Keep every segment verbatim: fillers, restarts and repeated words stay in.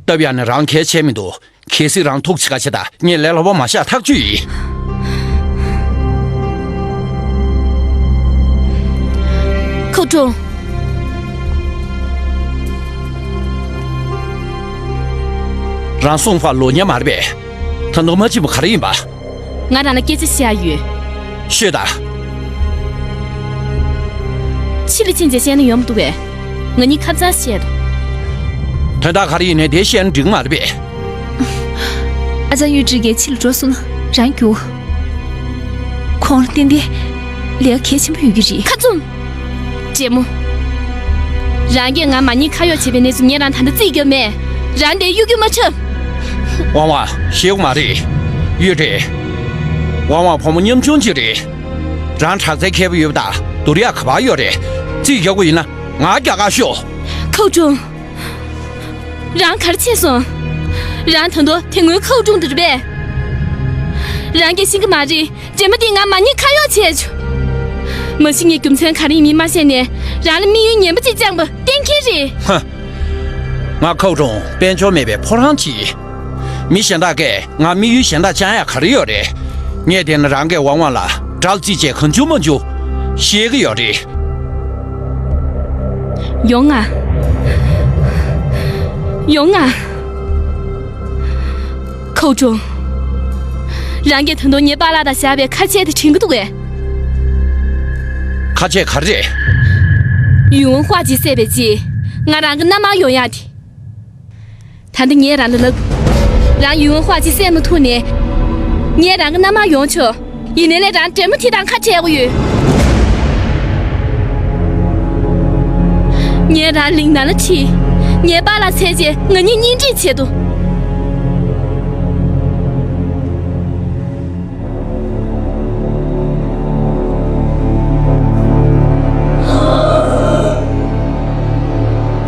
སྟབས་ཡག་ནས་རང་གལ་ཆེ་མི་འདུག་གལ་སྲིད་རང་ཐུག་བྱེད་ཁ་ཆེ་ད་ངས་ལས་སླ་པོ་མ་བཞག་ཐག་ཆོད་ཡིན། ཁོ་ཀྲུང་། རང་སོང་བར་ལོ་ཉེ་མ་རེད་པས། ད་ནོར་མ་ཆེན་པོ་ག་རེ་ཡིན་པ། ང་རང་ལ་སྐད་ཆ་བཤད་ཡ་ཡོད། ཤོད་དང་། ཕྱི་ལ་ཕྱིན་རྗེས་བཤད་ན་ཡོང་མི་འདུག་པས། ང་གཉིས་ཁ་སང་བཤད་དོ། དོན་དག་ག་རེ་ཡིན་ནའི་དེ་བཤད་ན་འགྲིག་མ་རེད་པས། ཨ་ཅག་གཡུ་སྒྲོན་གྱིས་ཕྱི་ལ་འགྲོ་སོང་ན་རང་རྒྱུགས། ཁོང་ལ་ཏན་ཏན་ལས་ཀ་གལ་ཆེན་པོ་ཡོད་ཀྱི་རེད། ཁ་བཙུམ། བགྲེས་མོ། རང་གིས་ང་མ་ཉེས་ཁ་གཡོགས་བྱས་པའི་གནས་ཚུལ་ངས་རང་ད་ལྟ་རྩིས་རྒྱབ་མེད། རང་དེ་གཡོ་སྒྱུ་མ་འཁྲབ། ཝང་ཝང་། ཞེད་དགོས་མ་རེད། གཡུ་སྒྲོན། ཝང་ཝང་བུ་མོ་ཉམ་ཆུང་ཅིག་རེད། རང་དྲག་རྩལ་མཁས་པོ་ཡོད་པ་དང་བསྡུར་ཡག་ག་པར་ཡོད་རེད། རྩིས་རྒྱག་དགོས་ཡིན་ན་ང་རྒྱག་ག་ཤོག་ཁོ་ཀྲུང་། རང་ག་རེ་བྱས་སོང་། རང་ད་དུང་དེ་སྔོན་ཁོ་ཀྲུང་དེ་རེད་པས། རང་གིས་ཤེས་ཀྱི་མ་རེད། བགྲེས་མོ་འདིས་ང་མ་ཉེས་ཁ་གཡོགས་བྱས་བྱུང་། མ་གཞི་ངས་རྒྱུ་མཚན་ག་རེ་ཡིན་མིན་མ་ཤེས་ནས་རང་ལ་དམིགས་ཡུལ་ངན་པ་ཅིག་བཅངས་པ་གཏན་འཁེལ་རེད། ཧ། ང་ཁོ་ཀྲུང་དཔལ་འབྱོར་མེད་པའི་ཕོ་བྲང་ཅིག་མི་གཞན་དག་གིས་ང་དམིགས་ཡུལ་གཞན་དག་བཅང་ཡག་ག་རེ་ཡོད་རེད། ངས་བལྟས་ན་རང་གིས་ཝང་ཝང་ལ་དགྲར་བརྩིས་བྱས་གང་བྱུང་མང་བྱུང་བཤད་ཀྱི་ཡོད་རེད། ཡོང་ང་། ཡོང་ང་། ཁོ་ཀྲུང་། རང་གིས་ད་དུང་ངའི་པཱ་ལགས་དང་བཞག་པའི་ཁ་ཆད་དེ་དྲན་གྱི་འདུག་གས། ཁ་ཆད་ག་རེ་རེད། ཡུས་ཝུན་ཧྭ་ཅིག་བསད་པའི་རྗེས་ང་རང་གི་མནའ་མར་ཡོང་ཡག་དེ། ད་ལྟ་ངས་རང་ལ་ལབ། རང་ཡུས་ཝུན་ཧྭ་ཅིག་བསད་མ་ཐུབ་ནས། ངས་རང་གི་མནའ་མར་ཡོང་ཆོག་ཡིན་ནའི་ལས་རང་བགྲེས་མོ་དེ་དང་ཁ་བྲལ་དགོས་ཡོད། ངས་རང་ལིང་ནན་ལ་ཁྲིད། ངའི་པཱ་ལགས་བསད་རྗེས་ང་གཉིས་གཉེན་སྒྲིག་བྱེད་དོ།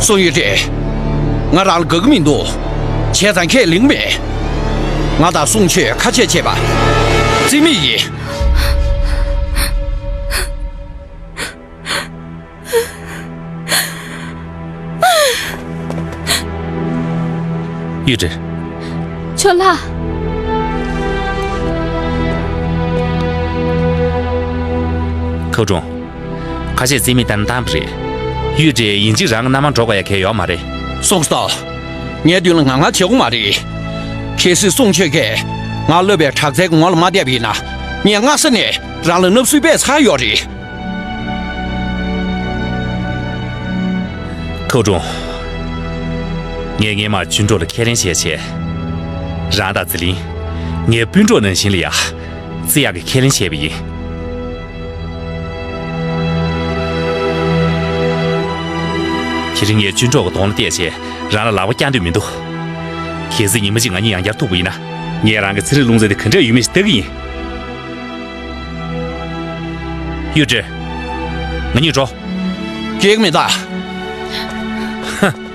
སུང་ཡུས་ཀྲེང་། ང་རང་ལ་དགའ་གི་མི་འདུག་བྱས་ཙང་ཁས་ལེན་མེད། ང་དང་སུང་ཆོས་ཁ་ཆད་བྱས་པ་རྩིས་མེད་ཡིན། ཡུས་ཀྲེང་། ཁྱོད་ལ། ཁོ་ཀྲུང་། ཁ་ཆད་རྩིས་མེད་བཏང་ན་བཏང་བ་རེད། ཡུས་ཀྲེང་ཡིན་གཅིག་རང་གི་མནའ་མར་འགྲོ་དགོས་ཡ་གལ་ཡོད་མ་རེད། སུང་སྟོ། ངའི་མདུན་ལ་ངར་ངར་བྱེད་དགོས་མ་རེད། གལ་སྲིད་སུང་ཆོས་ཀྱིས་ང་སློབ་པའི་དྲག་རྩལ་གྱི་ངོ་ལ་མ་བསྡད་པ་ཡིན་ན། ངས་སྔ་ས་ནས་རང་ལ་མནབ་སྲོལ་སྤེལ་ཚར་ཡོད་རེད། ཁོ་ཀྲུང་། ངས་སྔས་མར་ཅུན་ཀྲོའུ་ལ་ཁས་ལེན་བྱས་བྱས། རང་དང་ཙི་ལིན། ངའི་སྤུན་གྲོགས་ནང་བཞིན་ལ་ཡ། བརྩི་ཡག་གི་ཁས་ལེན་བྱས་པ་ཡིན། དེ་རིང་ངས་ཅུན་ཀྲོའུ་གི་གདོང་ལ་བལྟས་བྱས་རང་ལ་ལག་པ་བརྐྱང་འདོད་མི་འདུག་གལ་སྲིད་ཉི་མ་གཅིག་ང་གཉིས་ཡང་བསྐྱར་ཐུག་པ་ཡིན་ན། ངས་རང་གི་ཚན་རིག་རླུང་འཕྲིན་དེ་ག་འདྲས་ཡོད་མེད་ཞིག་ལྟ་གི་ཡིན། ཡུས་ཀྲེང་། ང་གཉིས་འགྲོ། སྐྱེལ་གི་མེད་ད། ཧ།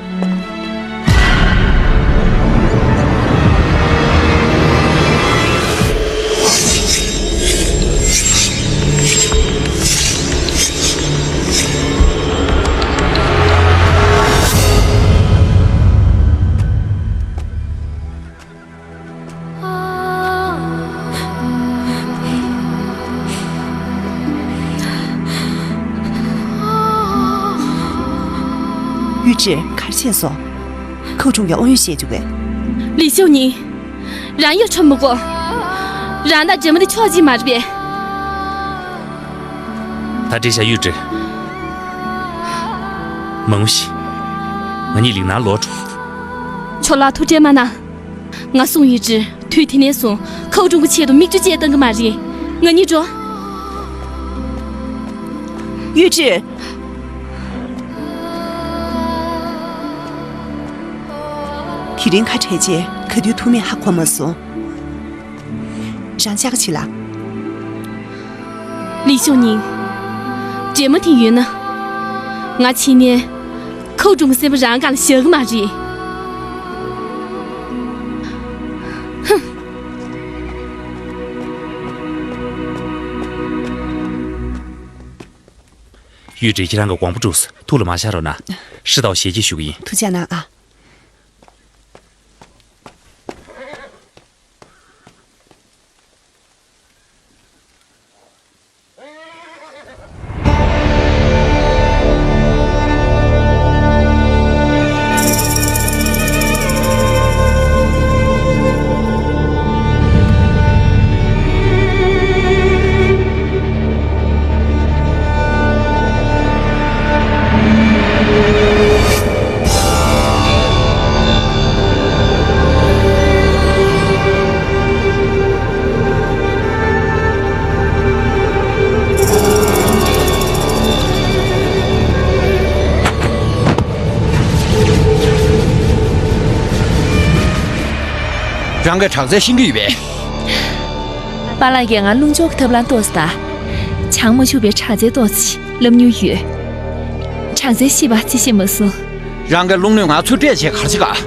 ཡུས་ཀྲེང་། ག་རེ་བྱས་སོང་། ཁོ་ཀྲུང་གིས་དབང་ཡོད་བཤད་འདུག་གས། ལི་ཤུང་ཉིང་། རང་གཡོ་འཁྲབ་མི་དགོས། རང་དང་བགྲེས་མོ་དེ་ཕྱོགས་གཅིག་མ་རེད་པས། ད་འགྲིག་བཞག་ཡུས་ཀྲེང་། མང་པོ་ཞིག་ང་གཉིས་ལིང་ནན་ལོག་འགྲོ། ཁྱོད་ལ་ཐུགས་ཁྲལ་མ་གནང་། ང་སུང་ཡུས་ཀྲེང་དུས་དེ་ནས་བཟུང་ཁོ་ཀྲུང་གི་ཆེད་དུ་མིག་ཆུ་བཅད་བཏང་གི་མ་རེད། ང་གཉིས་འགྲོ། ཡུས་ཀྲེང་། དེ་རིང་ཁ་བྲལ་རྗེས་ག་དུས་ཐུག་མིན་ཧ་གོ་མ་སོང་། རང་ཅག་གི་ཆེད་ལ། ལི་ཤུང་ཉིང་། བགྲེས་མོ་དེ་ཡོད་ན། ང་ཕྱིན་ནས་ཁོ་ཀྲུང་གི་སེམས་པ་རང་སྒང་ལ་བཞག་གི་མ་རེད། ཧུམ། ཡུས་ཀྲེང་། ཁྱེད་རང་གི་དགོངས་པ་གྲུབ་སོང་། ཐུགས་ལ་མ་བཞག་རོགས་གནང་། ཧྲི་ཏའོ་ཞལ་གྱིས་ཞུ་གི་ཡིན། ཐུགས་རྗེ་གནང་ཨ། རང་གིས་དྲག་རྩལ་ཤེས་ཀྱི་ཡོད་པས། པཱ་ལགས་ཀྱིས་ང་རླུང་སྦྱོར་གྱི་ཐབས་ལམ་ཏོག་ཙམ་དང་། བྱང་མ་ཆུབ་པའི་དྲག་རྩལ་ཏོག་ཙམ་བསླབ་མྱོང་ཡོད། དྲག་རྩལ་ཤེས་པ་ཅི་ཤེས་མ་གསུང་། རང་གི་རླུང་སྣོད་ང་ཚུར་སྤྲད་བྱས་ག་རེ་བྱེད་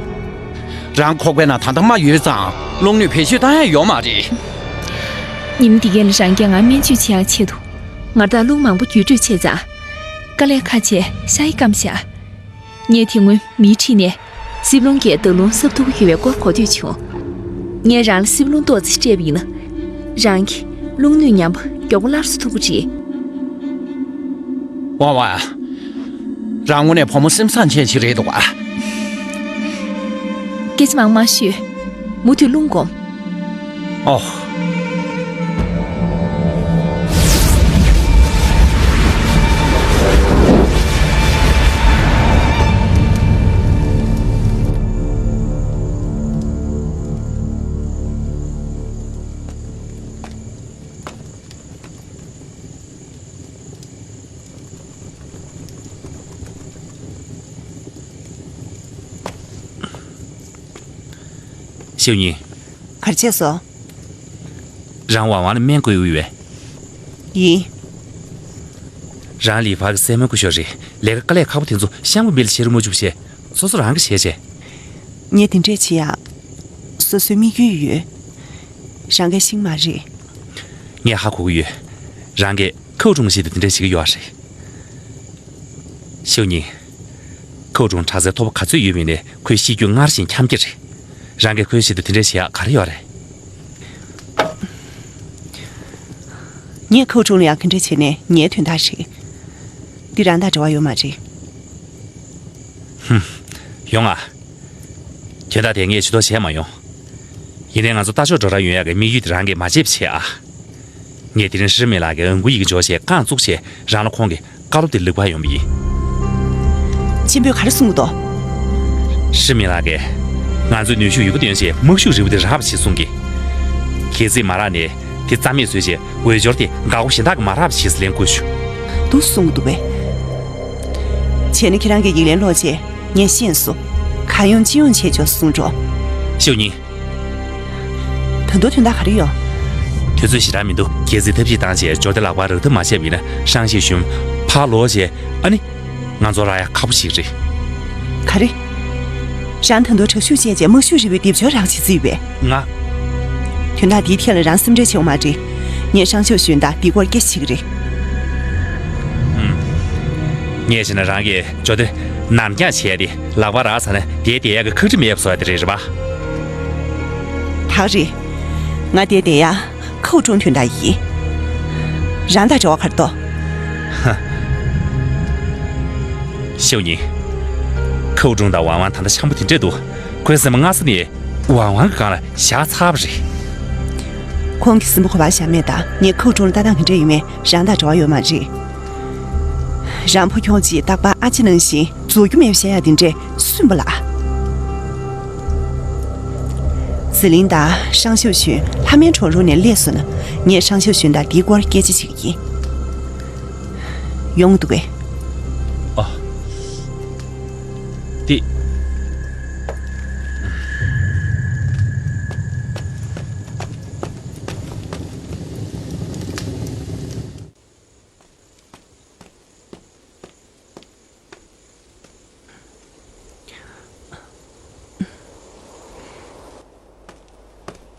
ག། རང་ཁོག་པའི་ནང་ད་ལྟ་རྨ་ཡོད་ཙང་རླུང་སྣོད་བེད་སྤྱོད་བཏང་ཡ་ཡོད་མ་རེད། ཉིན་འདི་ག་ལ་རང་གིས་ང་སྨན་བཅོས་བྱེད་ཡག་ཆེད་དུ། ང་ལྟར་རླུང་མང་པོ་བརྒྱུད་སྤྲོད་བྱས་ཙང་། དཀའ་ལས་ཁག་ཆེ་ཤ་ཡི་སྐམ་ཤག་ངས་དེ་སྔོན་མིའི་འཁྲིས་ནས་སྲིབ་རླུང་གིས་འདར་རླུང་སྲབ་ཐུབ་ཀྱི་ཡོད་པའི་སྐོར་གོ་ཐོས་བྱུང་། ངས་རང་ལ་སྲིབ་རླུང་ཏོག་ཙམ་སྤྲད་པ་ཡིན་ན། རང་གི་རླུང་སྣོད་ཉམས་པ་མགྱོགས་པོ་སླར་གསོ་ཐུབ་ཀྱི་རེད། ཝང་ཝང་། རང་དངོས་གནས་བུ་མོ་སེམས་བཟང་ཅན་ཞིག་རེད་འདུག་ག། སྐད་ཆ་མང་མང་ཤོད། མུ་མཐུད་རླུང་སྒོམ། ཨོ། ཤེའུ་ཉིན། ག་རེ་བྱས་སོང་། རང་ཝང་ཝང་ལ་སྨན་བསྐུར་ཡོང་བས། ཡིན། རང་ལི་ཕག་གི་སྲས་མོ་སྐུ་ཞབས་རེད། ལས་ཀ་དཀའ་ལས་ཁག་པོ་དེ་ཚོ་གཤམ་པོ་མི་ལ་བྱེད་རུ་མ་བཅུག་བྱས། སོ་སོ་རང་གིས་བྱས་བྱས། ངས་དེ་འདྲས་བྱེད་ཡ། སོ་སོའི་དམིགས་ཡུལ་ཡོད། རང་གིས་ཤེས་མ་རེད། ངས་ཧ་གོ་གི་ཡོད། རང་གིས་ཁའུ་ཀྲུང་ཞིག་ཏུ་དེ་འདྲས་བྱེད་ཀྱི་ཡོད་རེད། ཤེའུ་ཉིན། ཁའུ་ཀྲུང་དྲག་རྩལ་མཐོ་པོ་ག་ཚོད་ཡོད་མིན་ནས་ཁོའི་གཤིས་རྒྱུད་སྔར་བཞིན་འཁྱམ་གྱི་རེད། རང་གིས་ཁོའི་ཆེད་དུ་དེ་འདྲས་བྱེད་ཡག་ག་རེ་ཡོད་རེད། ངས་ཁའུ་ཀྲུང་ལ་ཡང་ག་འདྲས་བྱས་ནས་ངའི་དོན་དག་རེད། འདི་རང་དང་འབྲེལ་བ་ཡོད་མ་རེད། ཧུམ། ཡོང་ང་། དོན་དག་དེ་ངས་ཇུས་གཏོགས་བྱས་མ་ཡོང་། ཡིན་ནའི་ང་ཚོ་རྟ་མཆོག་འགྲོ་ར་ཡོང་ཡག་གི་དམིགས་ཡུལ་དེ་རང་གིས་མ་བརྗེད་པ་བྱེད་ཨ། ངས་དེ་རིང་ཧྲི་མི་ལགས་ཀྱི་འོང་སྐུལ་ཡི་གེ་འབྱོར་བྱས་རྐང་བཙུགས་བྱས་རང་ལ་ཁོང་གི་བཀའ་སློབ་དེ་ལེགས་པར་ཡོང་བ་ཡིན། ཆེན་པོས་ག་རེ་གསུང་གི་འདུག། ཧྲི་མི་ལགས་ཀྱིས། ང་ཚོས་ནུས་ཤུགས་ཡོད་རྒུ་བཏོན་བྱས་དམག་ཤུགས་རིལ་བུ་དེ་རག་པ་བྱེད་གསུང་གི། གལ་སྲིད་མ་རག་ནས་དེ་རྩ་མེད་བཟོས་བྱས་འོས་སྦྱོར་དེ་འགག་པོ་གཞན་དག་གིས་མ་རག་པ་བྱེད་ཟེར་ལན་བསྐུར་བྱུང་། འདུག་གསུང་གི་འདུག་པས། བྱས་ན་ཁྱེད་རང་གིས་ཡིག་ལན་ཀློག་བྱས་ངས་ཤེས་སོང་། གང་ཡོང་ཅི་ཡོང་བྱས་ཆོག་གསུང་རོགས། ཤེའུ་ཉིན། ད་དུང་དོན་དག་ག་རེ་ཡོད། དུས་ཚོད་ཞེ་དྲག་མི་འདུག། གལ་སྲིད་ཐབས་ཤེས་བཏང་བྱས་འབྱོར་ལྡན་ལག་པར་རག་ཐབས་མ་བྱས་པ་ཡིན་ན་ཧྲང་ཤེས་ཞུན་ཕར་ལོག་བྱས་ཨ་ནི། ང་ཚོ་རག་ཡ་ཁག་པོ་ཞིག་རེད། ག་རེ། རང་ད་དུང་དྲག་ཤུགས་ཅན་གྱི་དམག་ཤུགས་རིལ་བུའི་སྡེབ་སྦྱོར་རག་བྱེད་རྩིས་ཡོད་པས། ང་། དོན་དག་འདིའི་ཐད་ལ་རང་སེམས་ཁྲལ་བྱེད་དགོས་མ་རེད། ངས་ཧྲང་ཤེས་ཞུན་དང་འདི་སྐོར་སྐད་ཆ་བྱེད་ཀྱི་རེད། ངས་བྱས་ན་རང་གིས་འབྱོར་ལྡན་ནམ་རྒྱང་བྱས་ཏེ་ལག་པར་རག་ཚར་ན་དེའི་བསྡད་ཡག་གི་ཁག་དཀྲི་མེད་པ་བཟོ་ཡ་དེ་རེད། རེད་པ། ད་རེད། ང་དེ་བསྡད་ཡ་ཁའུ་ཀྲུང་དོན་དག་ཡིན། རང་དང་འབྲེལ་བ་ག་རེ་འདུག། ཧ། ཤེའུ་ཉིན། ཁའུ་ཀྲུང་དང་ཝང་ཝང་ད་ལྟ་འཆམ་པོ་དེ་འདྲས་འདུག། ཁོའི་སེམས་པ་སྔ་ས་ནས་ཝང་ཝང་གི་སྒང་ལ་བཞག་ཚར་བ་རེད། ཁོང་གི་སེམས་པ་ཁོ་པར་བཞག་མེད་ད། ངས་ཁའུ་ཀྲུང་ལ་ལྟ་སྟངས་ག་འདྲས་ཡོད་མེད་རང་དང་འབྲེལ་བ་ཡོད་མ་རེད། རང་ཕོ་ཁྱོ་གཅིག་རྟག་པར་ཨ་ཅེ་ནང་བཞིན་རྫོགས་རྒྱུ་མེད་པ་བཤད་ཡ་དེ་འདྲས་སུན་པ་ལ། ཟི་ལིང་དང་ཧྲང་ཤོ་ཞུན་ལྷ་མོའི་གྲོང་རོང་ནས་སླེབས་སོང་ན་ངས་ཧྲང་ཤོ་ཞུན་དང་འདིའི་སྐོར་སྐད་ཆ་བྱེད་ཀྱི་ཡིན། ཡོང་འདུག་གས། ཨ། འདི།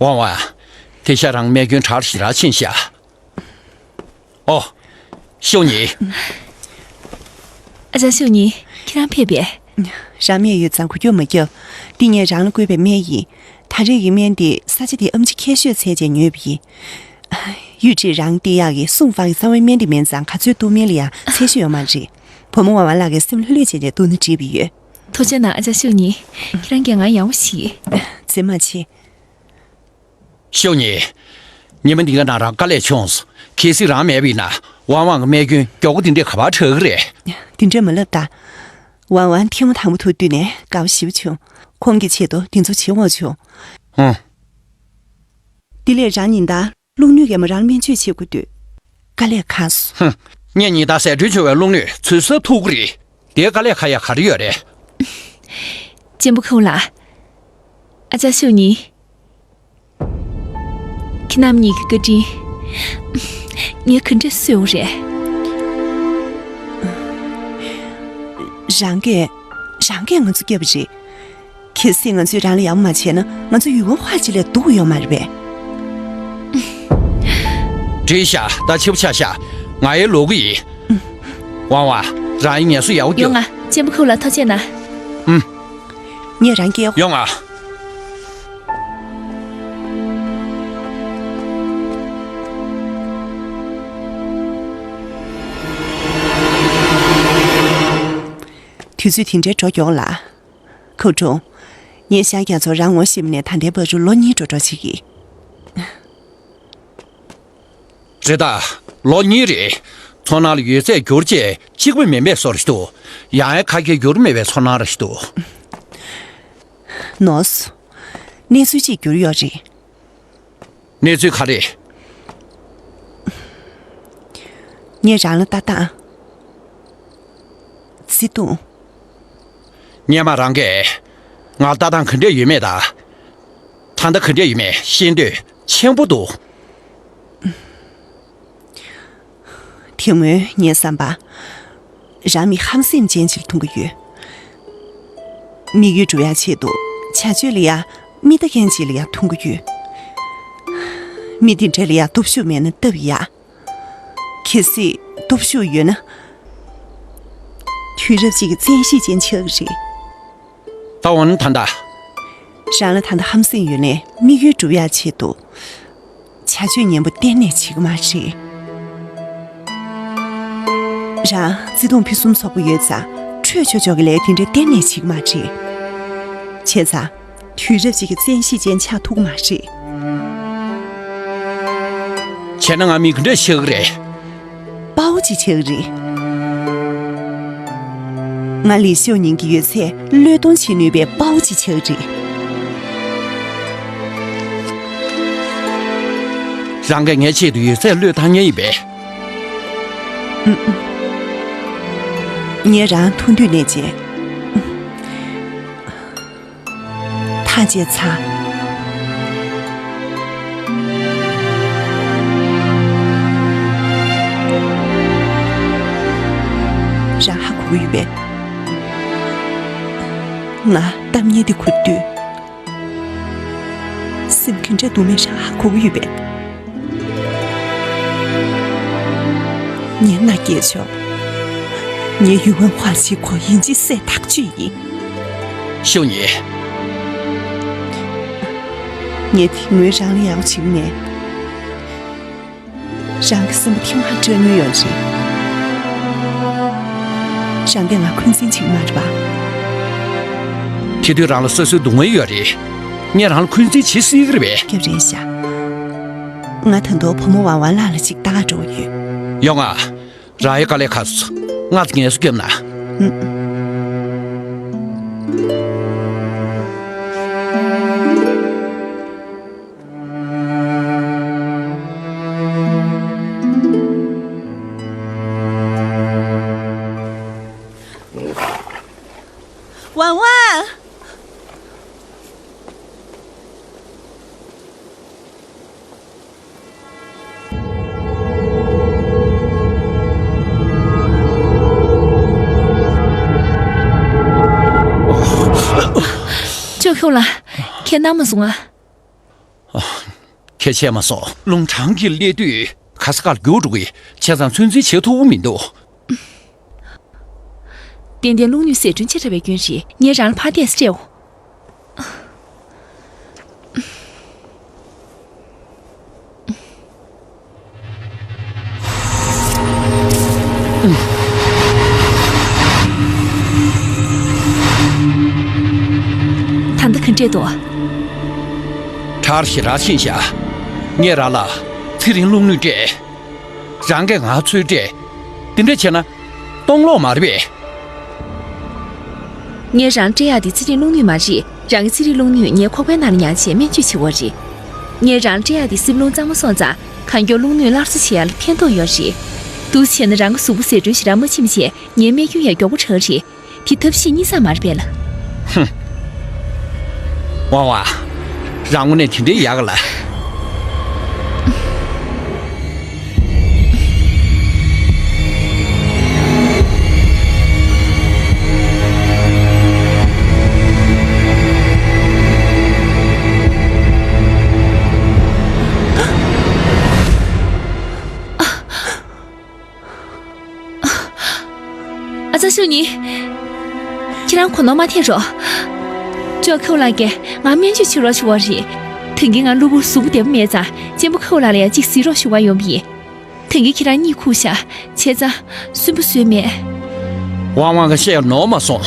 ཝང་ཝང་། དེ་ཤ་རང་རྨས་སྐྱོན་དྲག་ཞེ་དྲག་ཕྱིན་ཤག། ཨོ། ཤོ་ཉི། ཨ་ཅག་ཤོ་ཉི། ཁྱེད་རང་ཕེབས་པས། རང་རྨས་ཡོད་ཙང་གོ་སྐྱོ་མ་རྒྱབ། འདི་ངས་རང་ལ་བསྐུར་བའི་སྨན་ཡིན། ད་རེས་ཀྱི་སྨན་འདི་ས་ཆ་འདིའི་ཨེམ་ཆི་མཁས་ཤོས་བཙལ་བྱས་ཉོས་པ་ཡིན། གཡུ་ཁྲི་རང་བསྟེན་ཡག་གི་སྲུང་དཔང་གི་གཙང་བའི་སྨན་འདི་མིན་ཙང་ག་ཚོད་བཏུང་མིན་ལ་ཡང་ཚད་གཞི་ཡོད་མ་རེད། བུ་མོ་ཝང་ཝང་ལགས་ཀྱིས་སེམས་ལྷོད་ལྷོད་བྱས་ནས་བཏུང་ན་འགྲིག་པ་ཡོད། ཐུགས་རྗེ་གནང་ཨ་ཅག་ཤོ་ཉི། ཁྱེད་རང་གིས་ང་ཡག་པོ་ཞིག། མཚན་མ་ཆེ། ཤོ་ཉི། ཉི་མ་འདི་ག་ནང་རང་དཀའ་ལས་བྱུང་སོང་། གལ་སྲིད་རང་མེད་པ་ཡིན་ན་ཝང་ཝང་གི་རྨས་སྐྱོན་མགྱོགས་པོ་འདི་འདྲས་ག་པར་དྲག་གི་རེད། འདི་འདྲས་མ་ལབ་ད། ཝང་ཝང་ཐེངས་མ་དང་པོ་ཐུག་དུས་ནས་དགའ་པོ་ཞེ་པོ་བྱུང་། ཁོང་གི་ཆེད་དུ་འདི་ཚོ་བྱེད་དགོས་བྱུང་། ཧུམ། དེ་ལས་རང་ཉིན་ལྟར་རླུང་སྣོད་ཀྱིས་མོ་རང་སྨན་བཅོས་བྱེད་དགོས་དུས། དཀའ་ལས་ཁག་སོང་། ཧུམ། ངས་ཉིན་ལྟར་ཟད་འགྲོ་བྱུང་བའི་རླུང་སྣོད་ཚུར་གསོ་ཐུབ་ཀྱི་རེད། དེའི་དཀའ་ལས་ཁག་ཡག་ག་རེ་ཡོད་རེད། གཅེན་པོ་ཁོ་ལ། ཨ་ཅག་ཤོ་ཉི། ཁྱེད་རྣམ་གཉིས་ཀྱི་བཀའ་དྲིན། ངས་ག་འདྲས་གསོས་པ་རེད། རང་གིས། རང་གིས་ང་ཚོ་སྐྱབས་པ་རེད། གལ་སྲིད་ང་ཚོས་རང་ལ་ཡག་པོ་མ་བྱས་ན། ང་ཚོ་ཡུལ་ཁམས་ཧྭ་ཅི་ལས་སྡུག་ཡོད་མ་རེད་པས། འགྲིག་ཤག་ད་ཕྱི་པོ་ཆགས་ཤག་ང་ཡར་ལོག་གི་ཡིན། ཝང་ཝང་། རང་ཡིན་ངལ་གསོ་ཡག་པོ་རྒྱོབ། ཡོང་ང་། གཅེན་པོ་ཁོ་ལ་ཐུགས་རྗེ་གནང་། ཨུམ། ངས་རང་སྐྱེལ། ཡོང་ང་། དུས་ཚོད་དེ་འདྲའི་འགྲོ་མགྱོགས་ལ། ཁོ་ཀྲུང་། ངས་ཤག་རྒྱ་མཚོ་རང་ངོ་ཤེས་པ་ནས་ད་ལྟའི་བར་དུ་ལོ་གཉིས་འགྲོ་འགྲོ་བྱེད་ཀྱི། རེད་ད། ལོ་གཉིས་རེད། ཚོར་སྣང་ལ་ཡོད་ཚད་འགྱུར་བྱས་གཅིག་པ་མིན་པའི་བཟོ་འདྲ་ཞིག་འདུག་ཡང་ཡང་ཁ་སྐད་འགྱུར་མེད་པའི་ཚོར་སྣང་ར་ཞིག་འདུག་ནོ། གནས་ཚུལ་གཅིག་འགྱུར་ཡོད་རེད། གནས་ཚུལ་ག་རེ། ངས་རང་ལ་ལྟ་སྟངས། བརྩེ་དུང་། སྔོན་མ་རང་གིས་ང་ལ་ལྟ་སྟངས་ག་འདྲས་ཡོད་མེད་དང་། ད་ལྟ་ག་འདྲས་ཡོད་མེད་ཤེས་འདོད་ཆེན་པོ་འདུག་དེ་སྔོན་ངའི་བསམ་པར། རང་མི་ཧམ་སེམས་ཅན་ཅིག་མཐོང་གི་ཡོད། དམིགས་ཡུལ་འགྲུབ་ཡག་ཆེད་དུ་བྱ་སྤྱོད་ལ་ཡ། མི་རྟག་མཁན་ཅིག་ལ་ཡ་མཐོང་གི་ཡོད། མི་དེ་འདྲ་ལ་ཡ་སྟོབས་ཤུགས་མེད་ན་སྟབས་ཡག་གལ་སྲིད་སྟོབས་ཤུགས་ཡོད་ན། དུས་རབས་གཅིག་གི་བཙན་ཤེད་ཅན་ཆགས་ཀྱི་རེད། ད་འོ་ན་ད་ལྟ། རང་ལ་ད་ལྟ་ཧམ་སེམས་ཡོད་ནའི་དམིགས་ཡུལ་འགྲུབ་ཡག་ཆེད་དུ། བྱ་སྤྱོད་ངན་པ་གཏན་ནས་བྱེད་ཀྱི་མ་རེད། རང་བརྩེ་དུང་ཕུན་སུམ་ཚོགས་པོ་ཡོད་ཙང་། འཕྲོད་ཆོག་ཆོག་གི་ལས་དེ་འདྲ་གཏན་ནས་བྱེད་ཀྱི་མ་རེད། བྱས་ཙང་། དུས་རབས་གཅིག་གི་བཙན་ཤེད་ཅན་ཆགས་ཐུབ་ཀྱི་མ་རེད། བྱས་ན་ང་མི་ག་འདྲ་ཆགས་ཀྱི་རེད། དཔའ་བོ་ཅིག་ཆགས་ཀྱི་རེད། ང་ལི་ཤོ་ཉིང་གི་ཡོད་ཚད་བློས་གཏོང་བྱེད་ནུས་པའི་དཔའ་བོ་ཅིག་ཆགས་ཀྱི་རེད། རང་གིས་ངའི་ཆེད་དུ་ཡོད་ཚད་བློས་བཏང་མཁན་ཡིན་པས། ཨུམ། ངས་རང་མཐོང་དུས་ནས་བྱས། ཐག་བཅད་ཚར། རང་ཧ་གོ་གི་ཡོད་པས། ང་གཏམ་ངན་འདི་གོ་དུས། སེམས་ག་འདྲ་སྡུག་མེད་རང་ཧ་གོ་གི་ཡོད་པས། ངས་མནའ་སྐྱེལ་ཆོག་ངས་ཡུལ་ཁམས་ཧྭ་ཅི་ཁོ་ཡིན་གཅིག་སྲས་ཐག་ཆོད་ཡིན། ཤོ་ཉི། ངས་དེ་སྔོན་རང་ལ་ཡག་པོ་བྱེད་ཀྱི་མེད། རང་གི་སེམས་པ་ཐེངས་མང་སྐྲག་མྱོང་ཡོད་རེད། རང་གིས་ང་འཁོན་འཛིན་བྱེད་ཀྱི་མ་རེད་པ། དེ་དུས་རང་ལ་སོ་སོའི་སྡུག་བསྔལ་ཡོད་རེད། ངས་རང་ལ་འཁོན་འཛིན་བྱེད་སྲིད་ཀྱི་རེད་པས། སྐྱབས་རེད་ཤག་ང་ད་དུང་བུ་མོ་ཝང་ཝང་ལགས་ལ་ཅིག་ལྟ་ག་འགྲོ་གི་ཡོད། ཡོང་ང་། རང་ཡི་དཀའ་ལས་ཁག་སོང་། ང་ཚོ་ངལ་གསོ་རྒྱོབ་ན། ཨུམ། ཝང་ཝང་། ཅོ་ཁྱུང་ལགས། ཁྱེད་གནམ་མ་སོང་ང་། ཁྱེད་ཆད་མ་སོང་། རླུང་གྲང་གིས་བསླད་དུས་ག་ས་གར་རྒྱུག་འགྲོ་གི། བྱས་ཙང་ཚོད་འཛིན་བྱེད་ཐུབ་ཀྱི་མི་འདུག་ཏན་ཏན་རླུང་ནུས་ཟད་གྲོན་ཆེ་དྲགས་པའི་སྐྱོན་རེད། ངས་རང་ལ་ཕར་ཏོག་ཙམ་སྤྲད་འོང་། ད་ལྟ་ག་འདྲས་འདུག་ཁྲག་ཞེ་དྲག་ཕྱིན་ཤག་ངས་རང་ལ་ཚེ་རིང་རླུང་ནུས་སྤྲད། རང་གིས་ང་ཚོད་སྤྲད། དེ་འདྲ་བྱས་ན་སྟོང་ལོག་མ་རེད་པས། ངས་རང་སྤྲད་ཡག་དེ་ཚེ་རིང་རླུང་ནུས་མ་རེད། རང་གི་ཚེ་རིང་རླུང་ནུས་ངའི་ཁོག་པའི་ནང་ལ་མྱངས་བྱས་སྨན་བཅོས་བྱེད་དགོས་རེད། ངས་རང་སྤྲད་ཡག་དེ་སྲིབ་རླུང་གཙང་མ་སོང་ཙང་གང་མགྱོགས་རླུང་ནུས་སླར་གསོ་བྱེད་ཡག་ལ་ཕན་ཐོགས་ཡོད་རེད། འདུག་སེ་བྱས་ན་རང་གི་གཟུགས་པོ་ཟད་གྲོན་ཞེ་དྲག་མ་ཕྱིན་པ་བྱས་ངའི་རྨས་སྐྱོན་ཡང་མགྱོགས་པོ་དྲག་རེད། དེ་ཐབས་ཤེས་གཉིས་ཆ་མ་རེད་པས་ལགས། ཧུམ། ཝང་ཝང་། རང་དངོས་གནས་དེ་འདྲའི་ཡག་ག་ལ། ཁྱེད་རང་གོ་ནོར་མ་ཐེབས་རོགས། ཅོ་ཁེའུ་ལགས་ཀྱིས་ང་སྨན་བཅོས་བྱེད་རོགས་ཞུ་བ་རེད། དེང་གི་ང་གློ་བུར་གཟུགས་པོ་བདེ་པོ་མེད་ཙང་གཅེན་པོ་ཁེའུ་ལགས་ལ་ཡང་གཅིག་གཟིགས་རོགས་ཞུ་བ་ཡོང་བ་ཡིན། དེང་གི་ཁྱེད་རང་གཉིད་ཁུག་ཤག་བྱས་ཙང་སུན་པོ་བཟོས་མེད། ཝང་ཝང་གིས་བཤད་ནོར་མ་སོང་།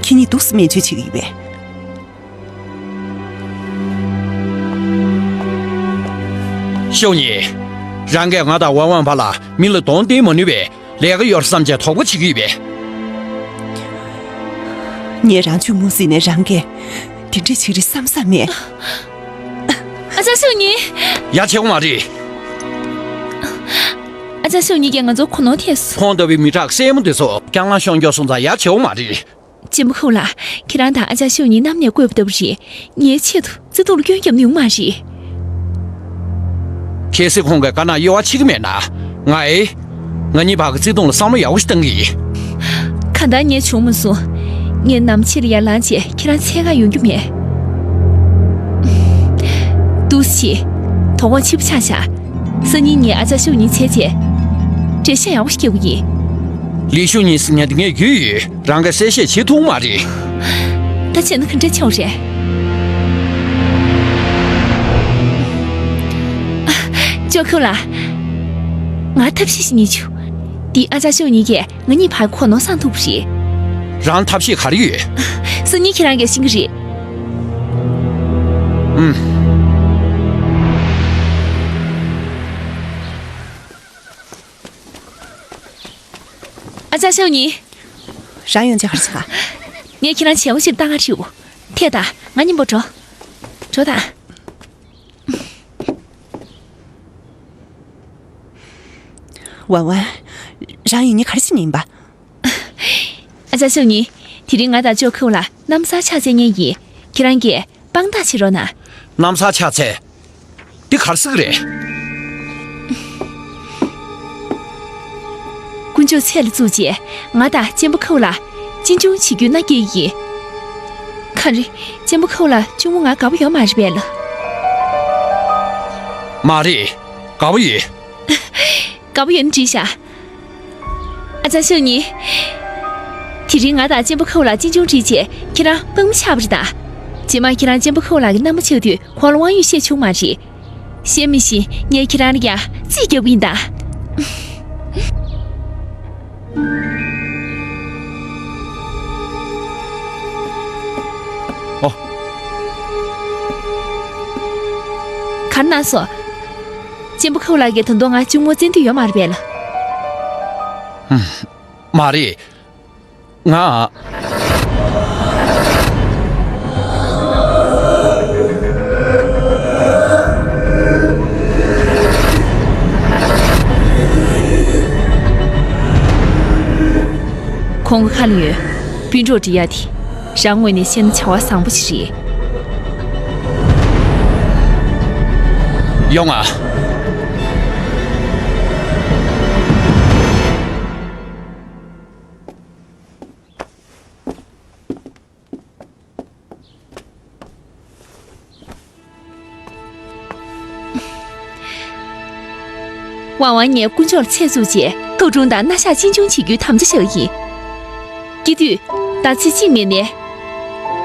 ཁྱེད་གཉིས་འདུག་སེ་སྨན་བཅོས་བྱེད་ཀྱི་ཡོད་པས། ཤོ་ཉི། རང་གིས་ང་དང་ཝང་ཝང་བར་ལ་མི་ལ་གདོང་བསྟན་མ་ནུས་པའི་ལས་ཀ་ཡོད་བསམ་བྱས་དོགས་པ་བྱེད་ཀྱི་ཡོད་པས། ངས་རང་གཅུང་མོ་གཟིགས་ནས་རང་གིས་དེ་འདྲས་བྱེད་རེད་བསམ་བསམ་མེད། ཨ་ཅག་ཤོ་ཉི། ཡ་བྱེད་དགོས་མ་རེད། ཨ་ཅག་ཤོ་ཉི་གིས་ང་ཚོར་གོ་ནོར་ཐེབས་སོང་། ཁོང་ལྟ་བུའི་མི་དྲག་སྲས་མོ་དེ་ཚོ་རྐྱང་ལངས་ཤོང་མགྱོགས་སོང་ཙང་ཡ་བྱེད་དགོས་མ་རེད། གཅེན་པོ་ཁེའུ་ལགས། ཁྱེད་རང་དང་ཨ་ཅག་ཤོ་ཉི་གནམ་ནས་བསྐོས་པ་ལྟ་བུ་རེད། ངའི་ཆེད་དུ་བརྩེ་དུང་ལ་སྐྱོན་བརྒྱབ་ནས་ཡོང་མ་རེད། གལ་སྲིད་ཁོང་གིས་དཀར་ནག་དབྱེ་བ་ཕྱེ་གི་མེད་ན། ང་ཨེ། ང་གཉིས་བར་གྱི་བརྩེ་དུང་ལ་བསམ་བློ་ཡག་པོ་ཞིག་བཏང་གི་ཡིན། གང་ལྟར་ངས་བྱུང་མ་སོང་། ངས་ནམ་ཕྱེད་ལ་ཡར་ལངས་རྗེས་ཁྱེད་རང་འཚོལ་གར་ཡོང་རྒྱུ་མེད། འདུག་སེ་བྱེད། དོ་དགོང་ཕྱི་པོ་ཆགས་ཤག་སང་ཉིན་ངས་ཨ་ཅག་ཤོ་ཉི་འཚོལ་རྗེས་འགྲེལ་བཤད་ཡག་པོ་ཞིག་རྒྱག་གི་ཡིན། ལི་ཤོ་ཉི་ཟེར་མཁན་དེ་ངས་རྒྱུས་ཡོད། རང་གིས་གསལ་བཤད་བྱེད་ཐུབ་མ་རེད། ད་བྱས་ན་ག་འདྲ་ཆགས་རེད། ཅོ་ཁེའུ་ལགས། ང་ཐབས་ཤེས་ཤིག་རྙེད་བྱུང་། འདི་ཨ་ཅག་ཤོ་ཉི་གིས་ང་གཉིས་བར་གོ་ནོར་སངས་ཐུབ་པ་རེད། རང་ཐབས་ཤེས་ག་རེ་ཡོད། སང་ཉིན་ཁྱེད་རང་གིས་ཤེས་ཀྱི་རེད། ཨུམ། ཨ་ཅག་ཤོ་ཉི། རང་ཡོང་ཆ་ག་རེ་བྱེད་ག་ངས་ཁྱེད་རང་བྱེད་པོ་ཞིག་བཏང་ག་ཞུ། ཐད་ད། ང་མཉམ་པོ་འགྲོ། འགྲོ་ད། ཝང་ཝང་། རང་ཡིན་ནི་ག་རེ་བྱེད་ནི་ཡིན་པ། ཨ་ཅག་ཤོ་ཉི། དེ་རིང་ང་དང་ཅོ་ཁེའུ་ལགས་གནམ་སར་ཕྱག་འཚལ་མཁན་ཡིན། ཁྱེད་རང་གིས་དཔང་རྟགས་བྱེད་རོགས་གནང་། གནམ་སར་ཕྱག་འཚལ། འདི་ག་རེ་ཟེར་གི་རེད། དཀོན་མཆོག་ཚེ་ལ་བཙུགས་རྗེས་ང་དང་གཅེན་པོ་ཁེའུ་ལ་གཅེན་གཅུང་བྱེད་རྒྱུའི་མནའ་སྐྱེལ་ཡིན། ག་རེ། གཅེན་པོ་ཁེའུ་ལ་གཅུང་མོ་ང་དགའ་པོ་ཡོད་མ་རེད་པས་ལགས། མ་རེད། དགའ་པོ་ཡོད། དགའ་པོ་ཡོད་ན་འགྲིག་ཤག་ཨ་ཅག་ཤོ་ཉི། དེ་རིང་ང་དང་གཅེན་པོ་ཁེའུ་ལ་གཅེན་གཅུང་བྱས་རྗེས་ཁྱེད་རང་དཔང་པོ་ཆགས་པ་རེད་ད། རྗེས་མ་ཁྱེད་རང་གཅེན་པོ་ཁེའུ་ལགས་ཀྱི་མནའ་མ་ཆགས་དུས་ཁོང་ལ་དབང་ཡོད་བཤད་བྱུང་མ་རེད། ཤེས་མི་ཤེས། ངས་ཁྱེད་རང་ལ་ཡ་རྩིས་རྒྱག་གི་ཡིན་ད། ཨོ། ག་རེ་གནང་སོང་། གཅེན་པོ་ཁེའུ་ལགས་ཀྱིས་ད་དུང་ང་གཅུང་མོ་བཙལ་འདོད་ཡོད་མ་རེད་པས་ལགས། ཧུམ། མ་རེད། ང་། ཁོང་གི་ཁ་ལ་ཡོད། སྤུན་གྲོགས་འབྲི་ཡ་དེ། རང་ངོས་ནས་བཤད་ན་བྱ་བ་བཟང་པོ་ཞིག་རེད། ཡོང་ང་། ཝང་ཝང་ངས་དཀོན་མཆོག་ལ་ཚད་བཙུགས་རྗེས་ཁའུ་ཀྲུང་དང་མནའ་བཞག་གཅེན་གཅུང་བྱེད་རྒྱུའི་དམ་བཅའ་བཞག་ཡིན། སྐྱེ་དུས་ཟླ་ཚེས་གཅིག་མིན་ནས།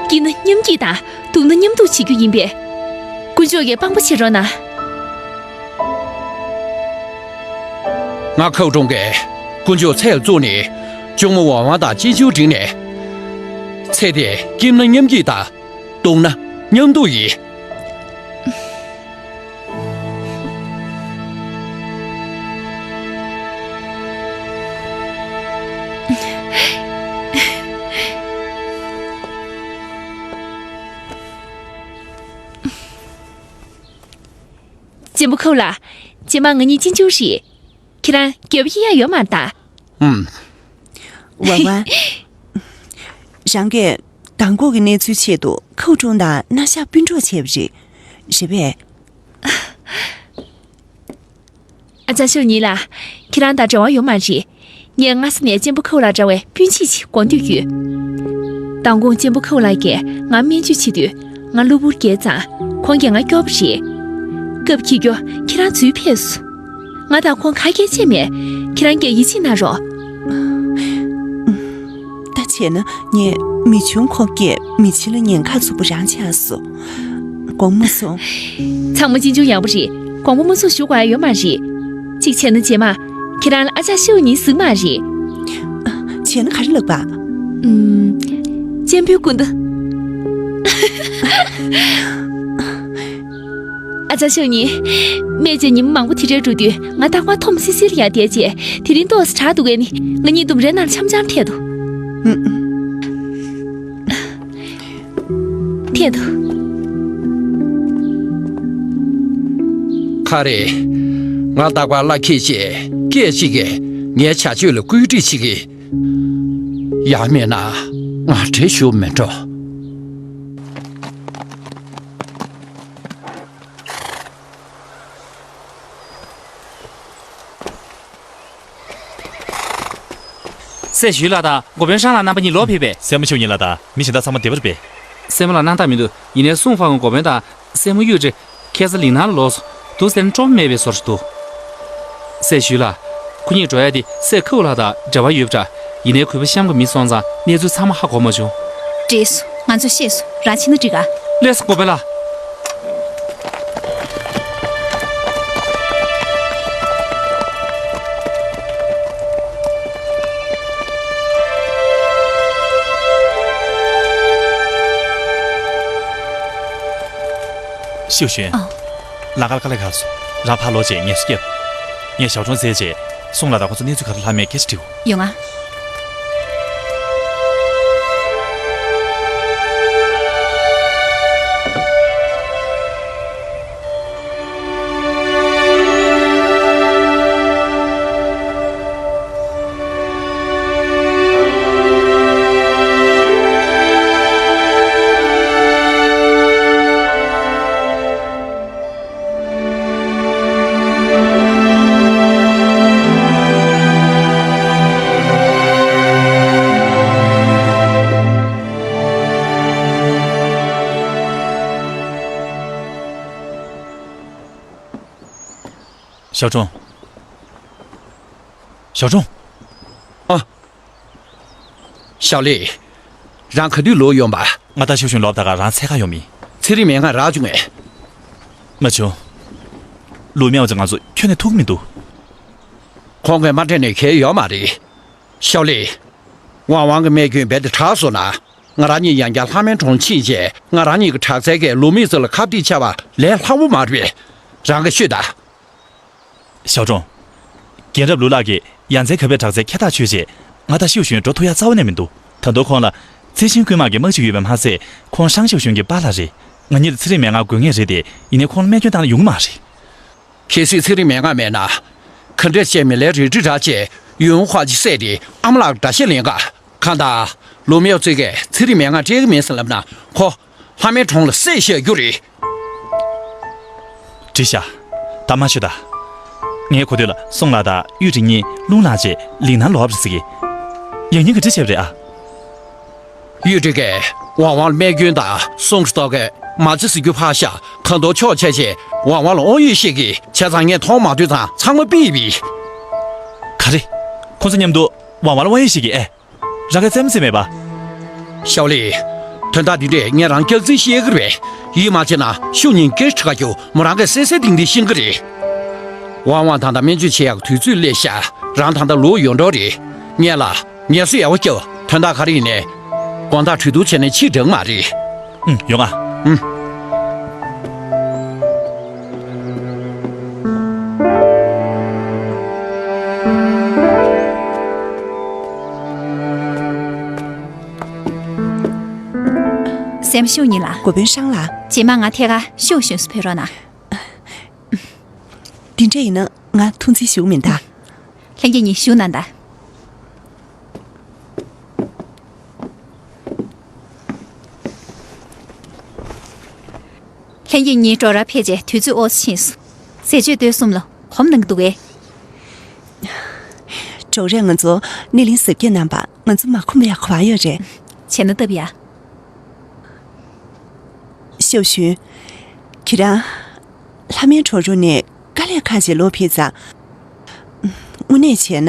སྐྱིད་ན་མཉམ་སྐྱིད་དང་སྡུག་ན་མཉམ་སྡུག་བྱེད་རྒྱུ་ཡིན་པས། དཀོན་མཆོག་གིས་དཔང་པོ་བྱེད་རོགས་གནང་། ང་ཁའུ་ཀྲུང་གིས་དཀོན་མཆོག་ཚད་ལ་བཙུགས་ནས་གཅུང་མོ་ཝང་ཝང་དང་གཅེན་གཅུང་བསྒྲིགས་ནས། ཚེ་འདིར་སྐྱིད་ན་མཉམ་སྐྱིད་དང་། སྡུག་ན་མཉམ་སྡུག་ཡིན། གཅེན་པོ་ཁའུ་ལགས། རྗེས་མ་ང་གཉིས་གཅེན་གཅུང་རེད། ཁྱེད་རང་རྒྱབ་ཡིག་ཡ་ཡོད་མ་རེད་ད། ཧུམ། ཝ་ཝ། རང་གིས་མདང་དགོང་གི་གནས་ཚུལ་ཆེད་དུ་ཁའུ་ཀྲུང་དང་མནའ་བཞག་སྤུན་གྲོགས་བྱས་པ་རེད། རེད་པས། ཨ་ཅག་ཤོ་ཉི་ལགས། ཁྱེད་རང་དང་འབྲེལ་བ་ཡོད་མ་རེད། ངས་སྔ་ས་ནས་གཅེན་པོ་ཁའུ་ལགས་འདྲ་བའི་སྤུན་མཆེད་ཅིག་དགོངས་འདོད་ཡོད། མདང་དགོང་གཅེན་པོ་ཁའུ་ལགས་ཀྱིས་ང་སྨན་བཅོས་བྱེད་དུས་ང་གློ་བུར་བརྒྱལ་ཙང་ཁོང་གིས་ང་སྐྱོར་བ་རེད། སྐབས་དེ་དུས་ཁྱེད་རང་འཛུལ་ཕེབས་སོང་། ང་དང་ཁོང་ཁ་གྱེས་བྱས་མེད། ཁྱེད་རང་གིས་ཡིད་ཆེས་གནང་རོགས། བྱས་ན་ངས་མི་ཆུང་ཁོག་སྐྱེས་མི་ཆེ་ལ་ཉེན་ཁ་ཚུགས་པ་རང་ཆགས་སོང་། དགོངས་མ་ཚོམ། ཚང་མ་ཅི་འབྱུང་ཡག་པོ་རེད། དགོངས་པ་མ་ཚོམ་ཞུ་དགོས་ཡ་ཡོད་མ་རེད། གཅིག་བྱས་ན་རྗེས་མ་ཁྱེད་རང་ལ་ཨ་ཅག་ཤེའུ་ཉིན་གཟིགས་མ་རེད། བྱས་ན་ག་རེ་ལབ་པ། ཨུམ། གཅེན་པོའི་སྐུ་མདའ། ཨ་ཅག་ཤེའུ་ཉིན། སྨད་ཀྱི་ཉི་མ་མང་པོ་དེ་འདྲ་འགྲོ་དུས་ང་རྟག་པར་འཐོམ་སི་སི་ལ་ཡར་བསྡད་རྗེས་དེ་རིང་ཏོག་ཙམ་དྲག་འདུག་གས་ནི་ང་གཉིས་ལྡུམ་རའི་ནང་འཆམ་འཆམ་ཐལ་འདུག་ཐལ་འདུག་ཁ་རེ། ང་རྟག་པར་གླ་འཁྱེར་བྱས་སྐད་ཅིག་གིས་ངའི་བྱ་སྤྱོད་ལ་བཀོད་སྒྲིག་བྱེད་ཀྱི། ཡང་མིན་ན་ང་བྲེལ་ཞུ་མི་འགྲོ། སྲས་ཞུས་ལགས་དང་འགོ་དཔོན་ཧྲང་ལགས་རྣམ་པ་གཉིས་ལོག་ཕེབས་པས། སྲས་མོ་ཤེའུ་ཉིན་ལགས་དང་མི་གཞན་དག་ཚང་མ་བདེ་བར་སྦེ། སྲས་མོ་ལགས་སྣང་དག་མི་འདུག་ཡིན་ནའི་སུང་ཧྥ་ཁང་འགོ་དཔོན་དང་སྲས་མོ་གཡུས་ཁྲི་ཁ་སང་ལིང་ནན་ལ་ལོག་སོང་། དུག་སེལ་ནི་སྤྲོ་པོ་མེད་པའི་བཟོ་འདྲ་འདུག་སྲས་ཞུས་ལགས། ཁོ་གཉིས་འགྲོ་ཡ་དེ་སྲས་ཁའུ་ལགས་དང་འབྲེལ་བ་ཡོད་པ་འདྲ། ཡིན་ནའི་གུས་པ་གཤམ་གྱི་མི་སོང་ཙང་གནས་ཚུལ་ཚང་མ་ཧ་གོ་མ་བྱུང་། འགྲིག་སོང་། ང་ཚོས་ཤེས་སོང་། རང་ཕྱིན་ན་འགྲིག་ག་ལགས་སོ་འགོ་དཔོན་ལགས། ཤེའུ་ཞུན། ཨ། ལམ་ཁར་དཀའ་ལས་ཁག་སོང་། རང་ཕར་ལོག་བྱས་ངལ་གསོ་རྒྱབ། ངས་ཞའོ་ཀྲུང་བཙལ་བྱས་སུང་ལགས་དང་ཁོ་ཚོ་གནས་ཚུལ་ག་རེ་ལྷག་མེད་སྐད་ཆ་དྲིའོ། ཡོང་ང་། ཞའོ་ཀྲུང་། ཞའོ་ཀྲུང་། ཨ། ཞའོ་ལི། རང་ག་དུས་ལོག་ཡོང་པ། ང་དང་ཤེའུ་ཞུན་ལོག་ད་ག་རང་འཚོལ་ག་ཡོང་མི། ཚེ་རིང་མེད་ང་རག་བྱུང་ངས། མ་བྱུང་། ལུའུ་མེའོ་ཙེ་ང་ཚོ་ཁྱོན་ནས་ཐུག་མི་འདུག་ཁོང་གིས་མ་སྤྲད་ནས་གལ་ཡོད་མ་རེད། ཞའོ་ལི། ཝང་ཝང་གི་རྨས་སྐྱོན་རྦད་དེ་དྲག་སོང་ན། ང་རང་གཉིས་ཡང་བསྐྱར་ལྷ་མོའི་གྲོང་ཕྱིན་རྗེས་ང་རང་གཉིས་ཀྱི་དྲག་རྩལ་གྱིས་ལུའུ་མེའོ་ཙེ་ལ་ཁ་གཏད་བཅག་པ་ལས་སླ་བོ་མ་རེད། རང་གིས་ཤོད་དང་། ཞའོ་ཀྲུང་། རྒན་རབས་ལུའུ་ལགས་ཀྱིས་ཡ་མཚན་ག་བའི་དྲག་རྩལ་ཁྱེར་ཐག་ཆོད་རྗེས་ང་དང་ཤེའུ་ཞུན་འགྲོ་ཐུབ་ཡ་རྩ་བ་ནས་མི་འདུག་ད་དུང་ཁོང་ལ་ཚེ་ཆེན་ཀུན་དམངས་ཀྱི་དམག་ཅིག་ཡོད་པ་མ་ཟད་ཁོང་ཧྲང་ཤེའུ་ཞུན་གྱི་པཱ་ལགས་རེད། ང་གཉིས་ལ་ཚེ་རིང་མན་ངག་དགོས་ངེས་རེད་དེ། ཡིན་ནའི་ཁོང་ལ་རྨས་སྐྱོན་བཏང་ན་ཡོང་གི་མ་རེད། གལ་སྲིད་ཚེ་རིང་མན་ངག་མེད་ན། ག་འདྲས་བྱས་མི་ལའི་རལ་གྲི་རག་བྱས་ཡུན་ཧྭ་ཅི་བསད་དེ་ཨ་མ་ལགས་དགྲ་ཤ་ལེན་ག་གང་ལྟར་ལུའུ་མེའོ་ཙེ་གིས་ཚེ་རིང་མན་ངག་སྤྲད་ཀྱི་མིན་ཟེར་ལབ་ན་ཁོ་ལྷ་མོའི་གྲོང་ལ་བསད་བཞག་རྒྱུ་རེད། འགྲིག་ཤག་ད་མ་ཤོད་ད། ངས་གོ་དུས་ལ་སུང་ལགས་དང་གཡུས་ཁྲི་གཉིས་རླུང་ལངས་རྗེས་ལིང་ནན་ལོག་པ་རེད་ཟེར་གི། ཡང་སྙིང་གི་འདྲི་བྱས་པ་རེད་ཨ། གཡུས་ཁྲི་གིས་ཝང་ཝང་ལ་རྨས་སྐྱོན་དང་སུང་གི་ལྟོ་གོས་མ་རྩི་ཟེར་རྒྱུ་ཕར་བཞག་ཁ་མདོག་ཕྱོགས་ཆ་ཆེ་ཝང་ཝང་ལ་དབང་ཡོད་ཤེས་ཀྱི་བྱས་ཙང་ངས་མཐོང་མ་ཐུབ་ཙང་ཚང་མ་ཕུད་པའི། ག་རེ། ཁོང་ཚོ་མཉམ་དུ་ཝང་ཝང་ལ་དབང་ཡོད་ཤེས་ཀྱི་ཨེ། རང་གིས་རྩེད་མོ་རྩེས་མེད་པ། ཞའོ་ལི། དོན་དག་འདི་འདྲས་ངས་རང་སྐྱག་རྫུན་བཤད་ཀྱི་རེད། ཡིད་མ་ཆེས་ན་ཤུགས་ཉིན་སྐད་ཁྲི་ཁ་རྒྱུ་མོ་རང་གིས་གསལ་གསལ་ཏིང་ཏིང་ཤེས་ཀྱི་རེད། ཝང་ཝང་ད་ལྟ་སྨན་བཅོས་བྱེད་ཡག་དུས་ཚོད་སླེབས་ཤག་རང་ད་ལྟ་ལོག་ཡོང་འགྲོ་རེད། ངས་ལ་ངལ་གསོ་ཡག་པོ་རྒྱབ། དོན་དག་ག་རེ་ཡིན་ནའི། དགོང་དག་གྲོས་བསྡུར་བྱས་ནས་ཕྱིར་འགྲོ་གི་མ་རེད། ཨུམ། ཡོང་ང་། ཨུམ། སྲས་མོ་ཤེའུ་ཉིན་ལགས། འགོ་དཔོན་ཧྲང་ལགས། རྗེས་མ་ང་ཐད་ཀར་ཤེའུ་ཞུན་སུ་ཕེབས་རོགས་གནང་། འདི་འདྲ་ཡིན་ན་ང་ཐུགས་འཛེམ་ཞུ་གི་མིན་ད། ལྷན་རྒྱས་གཉིས་བཞུགས་གནང་ད། ལྷན་རྒྱས་གཉིས་འགྲོ་ར་ཕེབས་རྗེས་དུས་ཚོད་འོ་ཙམ་ཕྱིན་སོང་། ཟས་བཅད་སྡོད་གསུམ་ལ་གོམས་གནང་གི་འདུག་གས། འགྲོ་རེས་ང་ཚོ་སྣེ་ལེན་གཟབ་རྒྱས་གནང་པ་ང་ཚོ་མ་ཁོམ་པ་ཡག་ག་པར་ཡོད་རེད། བྱས་ན་སྟབས་ཡག་ཤེའུ་ཞུན། ཁྱེད་རང་། ལྷ་མོའི་གྲོང་རུ་ནས་དཀའ་ལས་ཁག་ཅིག་ལོག་ཕེབས་ཙང་། དངོས་གནས་བྱས་ན།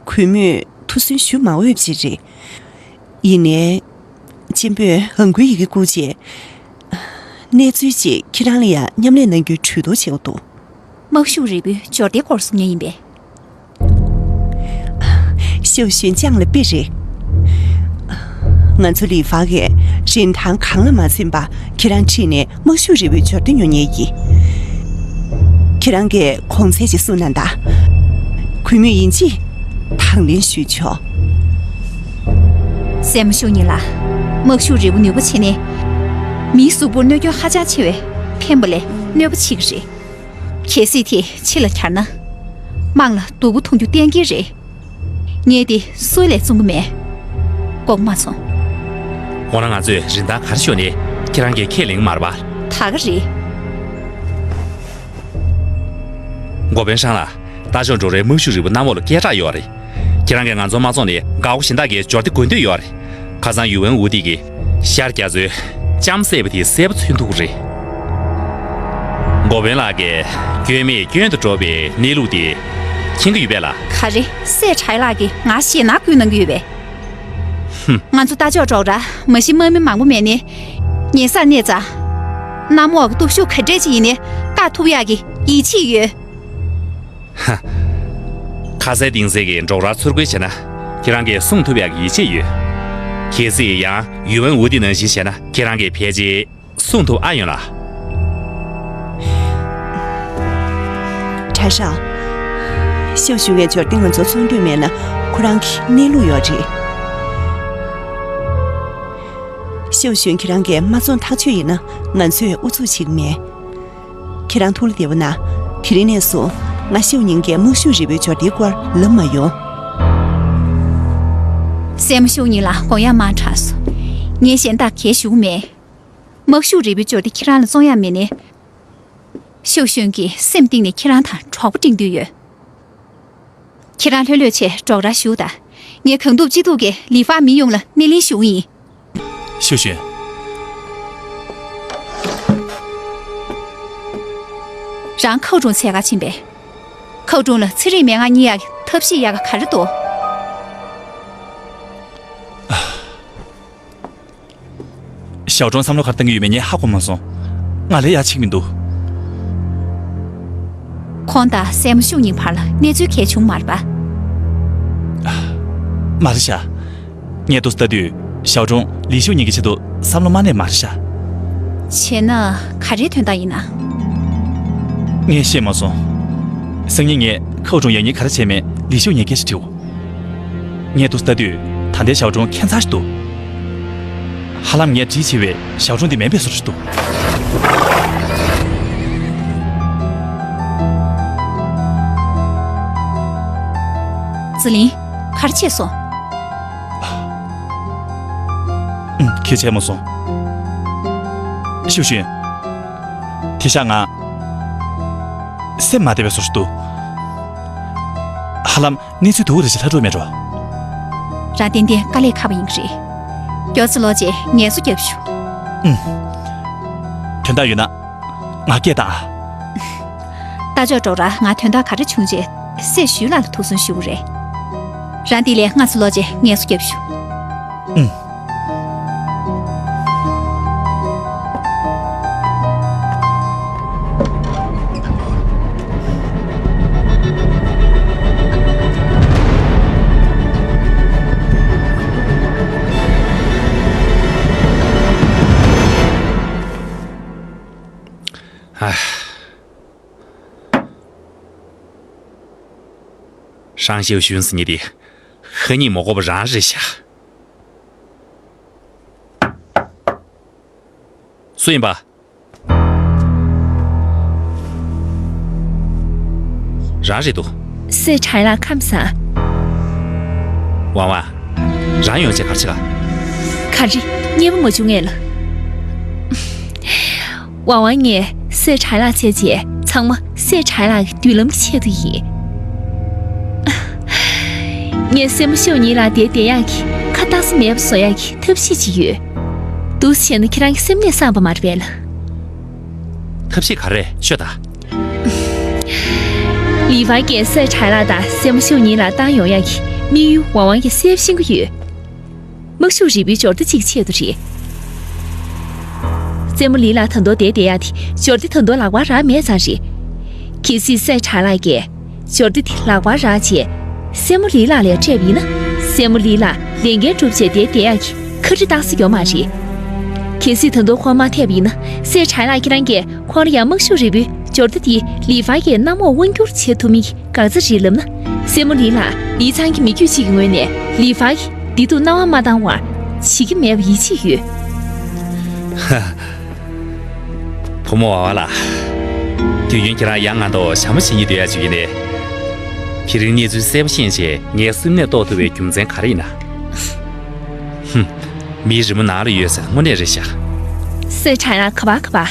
གུས་མོས་ཐུགས་སུན་ཞུ་མ་འོས་པ་ཅིག་རེད། ཡིན་ནའི། གཅེན་པོས་ཧང་གུའི་ཡི་གེ་བསྐུར་རྗེས། གནས་ཚུལ་ཅིག་ཁྱེད་རང་ལ་ཡང་མཉམ་ལས་གནང་རྒྱུའི་གྲོས་བསྡུར་བྱེད་དགོས་འདུག། དམག་ཤུགས་རིལ་པོའི་འབྱོར་ལྡན་སྐོར་གསུང་མཁན་ཡིན་པས། ཤའོ་ཞུན་ཅང་ལ་དཔེ་རེད། ང་ཚོ་ལི་ཧྥ་གིས་རིན་ཐང་གང་ལ་མ་ཚིམ་པ་ཁྱེད་རང་ཁྲིད་ནས་དམག་ཤུགས་རིལ་པོའི་འབྱོར་ལྡན་ཉོ་མཁན་ཡིན། ཁྱེད་རང་གིས་གོང་ཚད་ཅིག་གསུངས་གནང་དང་། གུས་མོས་ཡིན་གཅིག་དང་ལེན་ཞུས་ཆོག། སྲས་མོ་ཤུ་ཉིན་ལགས། དམག་ཤུགས་རིལ་པོ་ནུས་པ་ཆེ་ནས། མིའི་གཟུགས་པོར་གནོད་སྐྱོན་ཧ་ཅང་ཆེ་བས་ཕན་པ་ལས་གནོད་པ་ཆེ་གི་རེད། གལ་སྲིད་དེ་ཕྱི་ལ་གྱར་ན། དམངས་ལ་སྡུག་པོ་མཐོང་རྒྱུ་གཏན་འཁེལ་རེད། ངས་དེ་སུ་ལས་བཙོང་གི་མེད། དགོས་མ་སོང་། འོ་ན་ང་ཚོས་རིན་ཐང་ག་རེ་ཤོར་ནས་ཁྱེད་རང་གིས་ཁས་ལེན་གི་མ་རེད་པ། ད་ག་རེད། འགོ་དཔོན་ཧྲང་ལགས། རྟ་མཆོག་འབྲོག་རའི་དམག་ཤུགས་རིལ་པོ་གནམ་འོག་ལ་སྐད་གྲགས་ཡོད་རེད། ཁྱེད་རང་གིས་ང་ཚོ་མ་བཙོང་ནས་འགག་སྒོ་གཞན་དག་གི་འབྱོར་ལྡན་དགོས་འདོད་ཡོད་རེད། ཁ་སང་ཡུས་ཝུན་ཝུ་ཏི་གིས་ཤར་རྒྱ་མཚོའི་ལྕམ་བསད་པ་དེ་གསལ་པོ་མཚོན་ཐུབ་ཀྱི་རེད། འགོ་དཔོན་ལགས་ཀྱིས་སྐྱོན་མེད་སྐྱོན་དུ་འགྲོ་བའི་གནས་ལུགས་དེ་མཁྱེན་གྱི་ཡོད་པས་ལགས། ག་རེ། སྲས་ཁྲའི་ལགས་ཀྱིས་ང་ཞེད་སྣང་སྐུལ་གནང་གི་ཡོད་པས། ཧུམ། ང་ཚོ་རྟ་མཆོག་འབྲོག་ར་མ་གཞི་དམག་མི་མང་པོ་མེད་ནའི། ཉེ་སར་གནས་ཙང་། གནམ་འོག་གི་སྟོབས་ཤུགས་ག་འདྲས་ཅིག་ཡིན་ནའི་བཀག་ཐུབ་ཡག་གི་ཡིད་ཆེས་ཡོད། ཧ། ཁ་ཟས་གཏིང་ཟས་ཀྱིས་འབྲོག་རར་ཚུར་རྒོལ་བྱས་ན་ཁྱེད་རང་གིས་སྲུང་ཐུབ་ཡག་གི་ཡིད་ཆེས་ཡོད། གལ་སྲིད་ཡང་ཡུས་ཝུན་ཝུ་ཏི་ནང་བཞིན་བྱས་ན་ཁྱེད་རང་གིས་ཕལ་ཆེར་སྲུང་ཐུབ་ཨ་ཡོང་ལགས། གྲྭ་ཤག། ཤའོ་ཞུན་ངས་འབྱོར་ལྡན་ང་ཚོ་བཙོང་འདོད་མེད་ན་ཁོ་རང་གི་གནས་ལུགས་ཡོད་རེད། ཤའོ་ཞུན་ཁྱེད་རང་གིས་མ་བཙོང་ཐག་ཆོད་ཡིན་ན་ང་ཚོས་ཨུ་ཚུགས་བྱེད་ཀྱི་མེད། ཁྱེད་རང་ཐུགས་ལ་བདེ་པོ་གནང་། དེ་རིང་ནས་བཟུང་ང་ཤའོ་ཉིང་གིས་དམག་ཤུགས་རིལ་པོའི་འབྱོར་ལྡན་སྐོར་ལབ་མ་ཡོང་། སྲས་མོ་ཤའོ་ཉིང་ལགས་དགོངས་ཡག་མང་དྲགས་སོང་། ངས་གཞན་དག་གས་ཞུ་གི་མེད། དམག་ཤུགས་རིལ་པོའི་འབྱོར་ལྡན་ཁྱེད་རང་ལ་བཙོང་ཡག་མེད་ནའི། ཤའོ་ཞུན་གྱིས་སེམས་གཏིང་ནས་ཁྱེད་རང་དང་གྲོགས་པོ་བསྒྲིགས་འདོད་ཡོད། ཁྱེད་རང་ལྷོད་ལྷོད་བྱས་འབྲོག་རར་བཞུགས་དང་། ངས་གང་ཐུབ་ཅི་ཐུབ་ཀྱིས་ལི་ཧྥ་མི་ཡོངས་ལ་སྣེ་ལེན་ཞུ་གི་ཡིན། ཤའོ་ཞུན། རང་ཁའོ་ཀྲུང་འཚོལ་ག་ཕྱིན་པས། ཁའོ་ཀྲུང་ལ་ཚན་རིག་མན་ངག་གཉེར་ཡག་གི་ཐབས་ཤེས་ཡག་ག་ག་རེ་འདུག། ཞའོ་ཀྲུང་བསམ་བློ་ག་རེ་བཏང་གི་ཡོད་མེད་ངས་ཧ་གོ་མ་སོང་། ང་ལས་ཡག་ཅིག་མི་འདུག། ཁོང་དང་སྲས་མོ་ཤུ་ཉིང་བར་ལ་གནས་ཚུལ་གལ་བྱུང་མ་རེད་པ། མ་རེད་ཤག། ངས་འདུག་སེ་ལྟ་དུས་ཞའོ་ཀྲུང་ལི་ཤུ་ཉིང་གི་ཆེད་དུ་བསམ་བློ་མ་གནས་མ་རེད་ཤག། བྱས་ན་ག་རེའི་དོན་དག་ཡིན་ན། ངས་ཤེས་མ་སོང་། སང་ཉིན་ངས་ཁའོ་ཀྲུང་ཡག་ཉེས་ག་རེ་བྱས་མེད་ལི་ཤུ་ཉིང་སྐད་ཆ་དྲིའོ། ངས་འདུག་སེ་ལྟ་དུས་ད་ལྟའི་ཞའོ་ཀྲུང་ཁྱད་མཚར་ཞིག་འདུག། ཧ་ལམ་ངས་འདྲིས་ཆེ་བའི་ཞའོ་ཀྲུང་འདི་མིན་པའི་བཟོ་འདྲ་ཞིག་འདུག། ཙི་ལིན། ག་རེ་བྱས་སོང་། ཨུམ། གལ་ཆེ་མ་སོང་། ཤའོ་ཞུན། དེང་སང་ང་སེམས་མ་བདེ་བའི་བཟོ་འདྲ་ཞིག་འདུག། ཧ་ལམ་གནས་ཚུལ་སྡུག་རེ་ཞིག་ལྷག་འགྲོ་མེད་འགྲོ། རང་ཏན་ཏན་དཀའ་ལས་ཁག་པ་ཡིན་གྱི་རེད། མགྱོགས་ཙམ་ལོག་རྗེས་ངལ་གསོ་རྒྱབ་ཤོག། ཨུམ། དོན་དག་ཡོད་ན་ང་སྐད་བཏང་ཨ། རྟ་མཆོག་འབྲོག་ར་ང་དོན་དག་ག་རེ་བྱུང་རྗེས་སྲས་ཞུན་ལགས་ལ་ཐུགས་གསོ་ཞུ་གི་རེད། རང་འདི་ལས་སྔ་ཙམ་ལོག་རྗེས་ངལ་གསོ་རྒྱབ་ཤོག། ཨུམ། ཨ། ཧྲང་ཞའོ་ཞུན་ཟེར་མཁན་དེ་ཧ་ཉིག་མ་གོ་བ་རང་རེད་ཤག། སུ་ཡིན་པ། རང་རེད་འདུག། སྲས་ཁྲའི་ལགས་ཁམས་བཟང་། ཝང་ཝང་། རང་ཡོང་བྱས་ག་རེ་བྱེད་ག། ག་རེ། མཉེས་པོ་མ་བྱུང་ངས་ལ། ཝང་ཝང་ངས་སྲས་ཁྲའི་ལགས་བཙལ་རྗེས་ཚང་མ་སྲས་ཁྲའི་ལགས་ཀྱི་མདུན་ལམ་གྱི་ཆེད་དུ་ཡིན། ངས་སྲས་མོ་ཤའོ་ཉིང་ལགས་དེར་བསྡད་ཡག་གི་ཁ་གཏང་ས་མེད་པ་བཟོ་ཡག་གི་ཐབས་ཤེས་ཅིག་ཡོད། འདུག་སེ་བྱས་ན་ཁྱེད་རང་གི་སེམས་ནས་བསམ་པ་མ་རེད་པས་ལ། ཐབས་ཤེས་ག་རེ་ཤོད་དང་། ལི་ཝང་གིས་སྲས་ཁྲའི་ལགས་དང་སྲས་མོ་ཤའོ་ཉིང་ལགས་བཏང་ཡོང་ཡག་གི་དམིགས་ཡུལ་ཝང་ཝང་གིས་གསལ་པོ་ཤེས་ཀྱི་ཡོད། དམག་ཤུགས་རིལ་བུའི་འབྱོར་ལྡེ་གཅིག་གི་ཆེད་དུ་རེད། སྲས་མོ་ལི་ལ་ད་དུང་བསྡད་བསྡད་ཡག་དེ་འབྱོར་ལྡེ་ད་དུང་ལག་པར་རག་མེད་ཙང་རེད། གལ་སྲིད་སྲས་གྲྭ་ལགས་ཀྱིས་འབྱོར་ལྡེ་དེ་ལག་པར་རག་རྗེས། སྲས་མོ་ལི་ལ་ལ་སྤྲད་པ་ཡིན་ན། སྲས་མོ་ལི་ལ་ལས་འགན་སྒྲུབ་བྱས་བསྡད་བསྡད་ཡག་གི་ཁ་རི་བཏགས་ས་ཡོད་མ་རེད། གལ་སྲིད་ད་དུང་ཁོ་མ་ཐེབས་པ་ཡིན་ན། སྲས་གྲྭ་ལགས་ཁྱེད་རང་གིས་ཁོང་ལ་ཡང་དམག་ཤུགས་རིལ་བུའི་འབྱོར་ལྡེ་དེ་ལི་ཧྥ་གིས་གནམ་འོག་དབང་བསྒྱུར་བྱེད་ཐུབ་མིན་གྱི་འགག་རྩ་རེད་ལབ་ན། སྲས་མོ་ལི་ལ་ལི་ཚང་གི་མི་རྒྱུད་ཅིག་གི་ངོས་ནས་ལི་ཧྥ་གི་བདེ་སྡུག་སྣང་བ་མ་བཏང་བར་བྱེད་ཀྱི་མེད་པ་ཡིད་ཆེས་ཡོད། ཧ། བུ་མོ་ཝ་ཝ་ལགས། དུས་རྒྱུན་ཁྱེད་རང་ཡང་ང་དང་ཞྭ་མོ་བྱེད་སྙིང་འདོད་ཡ་ཅིག་ཡིན་ནའི། དེ་རིང་གནས་ཚུལ་གསལ་པོ་ཤེས་བྱས་ངའི་སེམས་ནད་རྟོགས་ཐུབ་པའི་རྒྱུ་མཚན་ག་རེ་ཡིན་ན། ཧུམ། མིའི་རི་མོ་ནང་ལ་ཡོད་ཟེར་ན་དངོས་གནས་རེད་ཤག་སྲས་གྲྭ་ལགས་ག་པར་ག་པར།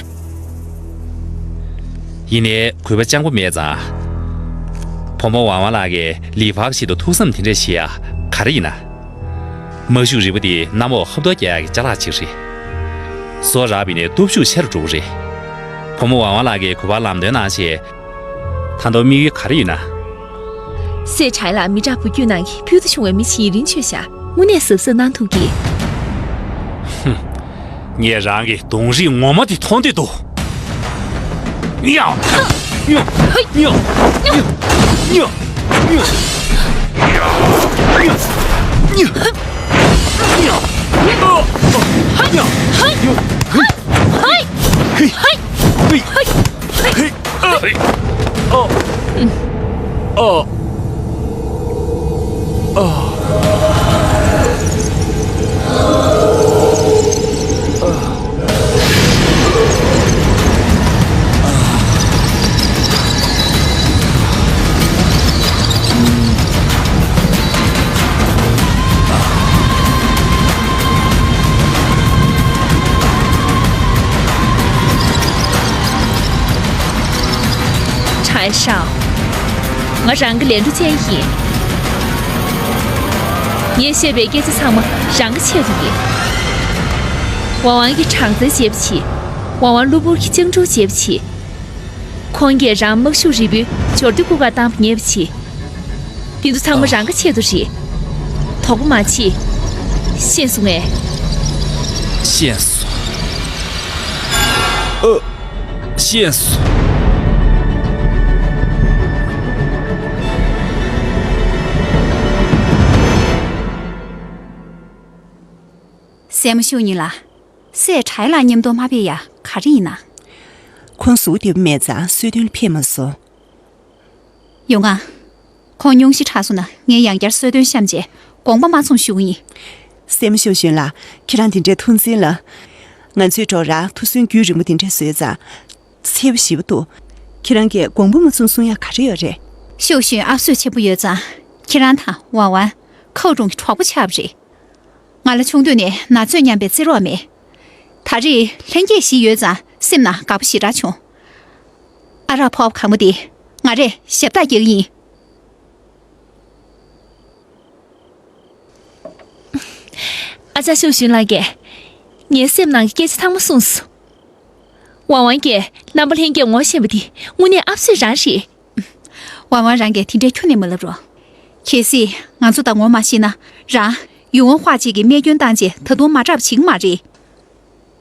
ཡིན་ནའི་གུས་པ་སྤྱང་པོ་མེད་ཙང་། བུ་མོ་ཝ་ཝ་ལགས་ཀྱིས་ལི་ཧྥ་ཆེད་དུ་ཐུགས་བསམ་དེ་འདྲས་བཞེས་ཡ་ག་རེ་ཡིན་ན། དམག་ཤུགས་རིལ་བུ་དེ་གནམ་འོག་ཧབ་ཐོབ་རྒྱག་ཡག་གི་ཅ་ལག་ཅིག་རེད། སོ་རག་པ་ཡིན་ནའི་སྟོབས་ཤུགས་ཆེ་རུ་འགྲོ་གི་རེད། བུ་མོ་ཝ་ཝ་ལགས་ཀྱིས་གུས་པར་ལམ་སྟོན་གནང་བྱས། ད་དུང་དམིགས་ཡུལ་ག་རེ་ཡོད་ན། སྲས་གྲྭ་ལགས་མི་དྲག་བུ་རྒྱུད་ནང་གི་ཕུལ་དུ་བྱུང་བའི་མི་ཞིག་ཡིན་རིན་ཆོད་ཤག་དངོས་གནས་གཟབ་གཟབ་གནང་ཐུབ་ཀྱི། ཧུམ། ངས་རང་གི་གདོང་རིས་ངོ་མ་དེ་མཐོང་འདོད་འདུག་ཡ། ཡ། ཡ། ཡ། ཡ། གྲྭ་ཤག་ང་རང་གི་ལན་གྲུ་ཅན་ཡིན། ངས་བཤད་པའི་སྐད་ཆ་ཚང་མ་རང་གི་ཆེད་དུ་ཡིན། ཝང་ཝང་གིས་དྲག་རྩལ་བྱས་པ་བྱས། ཝང་ཝང་གློ་བུར་གྱི་སྤྱང་གྲུང་བྱས་པ་བྱས། ཁོང་གིས་རང་དམག་ཤུགས་རིལ་བུའི་འབྱོར་ལྡེ་རྐུ་གར་བཏང་བ་ཉེས་པ་བྱས། དེ་ཚོ་ཚང་མ་རང་གི་ཆེད་དུ་རེད། དོགས་པ་མ་བྱེད། ཤེས་སོང་ངས། ཤེས་སོང་། ཨ། ཤེས་སོང་། སྲས་མོ་ཤུག་ཉི་ལགས། སྲས་གྲྭ་ལགས་མཉམ་དུ་མ་ཕེབས་ཡ་ག་རེ་ཡིན་ན། ཁོང་གཟུགས་བདེ་པོ་མེད་ཙང་གསོལ་སྟོན་ལ་ཕེབས་མ་སོང་། ཡོང་ང་། ཁོང་སྙུང་གཞི་དྲག་སོང་ན་ངས་ཡང་བསྐྱར་གསོལ་སྟོན་བཤམས་རྗེས་དགོངས་པ་མ་ཚོམ་ཞུ་གི་ཡིན། སྲས་མོ་ཤུག་ཞུན་ལགས། ཁྱེད་རང་དེ་འདྲའི་ཐུགས་འཛིན་ལ། ང་ཚོའི་གྲོགས་ར་ཐུགས་སུན་རྒྱུན་རིང་པོ་དེ་འདྲ་བཟོས་ཙང་། འཚེར་པོ་ཞེ་པོ་འདུག་ཁྱེད་རང་གིས་དགོངས་པ་མ་ཚོམ་གསུང་ཡ་ག་རེ་ཡོད་རེད། ཤུག་ཞུན་ཨབ་སོས་ཆེན་པོ་ཡོད་ཙང་། ཁྱེད་རང་དང་ཝང་ཝང་ཁའོ་ཀྲུང་གི་གྲོགས་པོ་ཆགས་པ་རེད། ང་ལ་ཆུང་དུས་ནས་ན་ཚོད་མཉམ་པའི་བརྩེ་རོགས་མེད། ད་རེས་ལྷན་སྐྱེས་བཞི་ཡོད་ཙང་སེམས་ནང་དགའ་པོ་ཞེ་དྲག་བྱུང་། ཨ་རག་ཕོབ་གང་མོ་དེ་ང་རས་ཞབས་བཏགས་རྒྱག་གི་ཡིན། ཨ་ཅག་ཤུག་ཞུན་ལགས་ཀྱིས་ངའི་སེམས་ནང་གི་སྐད་ཆ་ཚང་མ་གསུངས་སོང་། ཝང་ཝང་གིས་རྣམ་པ་ལྷན་རྒྱས་ངོ་ཤེས་པ་དེ་དངོས་གནས་ཨབ་སོས་རང་རེད། ཝང་ཝང་རང་གིས་དེ་འདྲའི་ཁྱོན་ནས་མ་ལབ་རོགས། གལ་སྲིད་ང་ཚོ་དང་ངོ་མ་ཤེས་ན་རང་ཡུང་ཝང་ཧྭ་ཅིག་གིས་རྨས་སྐྱོན་བཏང་རྗེས་ད་དུང་མ་དྲག་པ་བྱེད་ཀྱི་མ་རེད།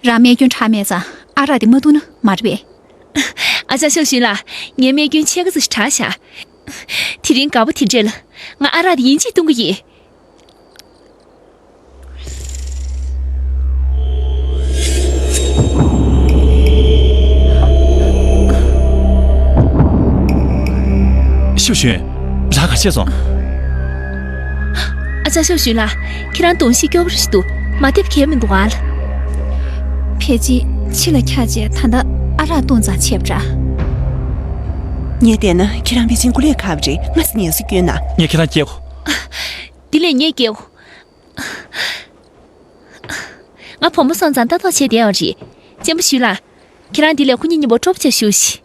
རང་རྨས་སྐྱོན་དྲག་མེད་ཙང་ཨ་རག་དེ་མ་བཏུང་ན་མ་རེད་པས། ཨ་ཅག་ཤུག་ཞུན་ལགས། ངའི་རྨས་སྐྱོན་ཕྱེད་ཀ་ཙམ་ཞིག་དྲག་ཤག་དེ་རིང་དགའ་པོ་དེ་འདྲས་ལ་ང་ཨ་རག་དེ་ཡིན་གཅིག་བཏུང་གི་ཡིན། ཤུག་ཞུན། རང་ག་བྱས་སོང་། ཨ་ཅག་ཤུག་ཞུན་ལགས། ཁྱེད་རང་གདོང་ཤིག་སྐྱོ་པོ་རེ་ཞིག་འདུག་མ་བསྡད་པ་གལ་མི་འདུག་ཨ་ལ། ཕལ་ཆེར་འཆི་ལ་འཁྱགས་རྗེས་ད་ལྟ་ཨ་རག་བཏུང་ཙང་བྱས་པ་འདྲ། ངས་བལྟས་ན་ཁྱེད་རང་ཕལ་ཆེར་སྐུ་ལས་ཁག་པ་རེད། སྔ་ས་ངལ་གསོ་སྐྱོན་ན། ངས་ཁྱེད་རང་སྐྱེལ་གོ། འདི་ལས་ངས་སྐྱེལ་གོ། ང་བུ་མོ་སོང་ཙང་ལྟ་རྟོག་བྱས་བསྡད་ཡོད་རེད། གཅེན་པོ་ཞུས་ལགས། ཁྱེད་རང་འདི་ལས་ཁོ་གཉིས་མཉམ་པོ་སྤྲོ་པོ་བྱས་བཞུགས་ཤིག་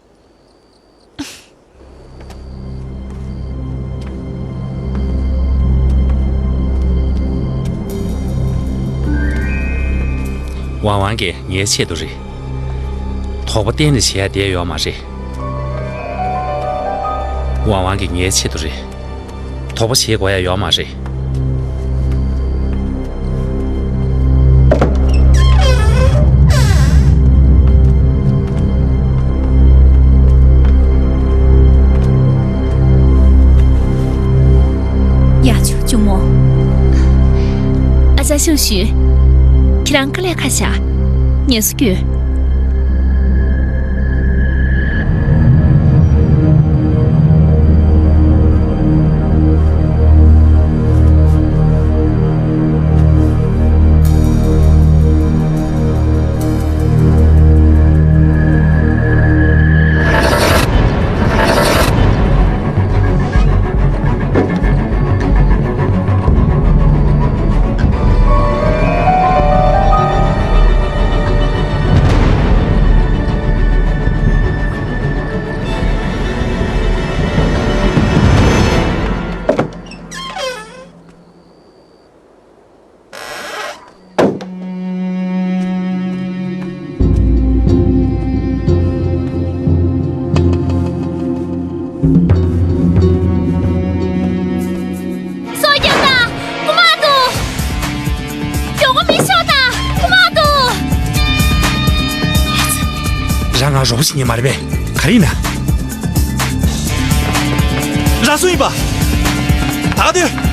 ཝང་ཝང་གིས་ངའི་ཆེད་དུ་རེད། དོགས་པ་གཏན་ནས་བྱེད་ཡ་བསྡད་ཡོད་མ་རེད། ཝང་ཝང་གིས་ངའི་ཆེད་དུ་རེད། དོགས་པ་བྱེད་དགོས་ཡ་ཡོད་མ་རེད། ཞའོ་ཞུན། ཁྱེད་རང་དཀའ་ལས་ཁག་བཞག་ངལ་གསོ་རྒྱུ། སྲོག་སྐྱོབ་དང་། རྐུ་མ་འདུག་མགྱོགས་པོ་མི་ཤོག་དང་། རྐུ་མ་འདུག་རང་ང་རོགས་བྱེད་ཉན་མ་རེད་པས། ག་རེ་ཡིན་ན། རང་སུ་ཡིན་པ། ད་ག་དུས།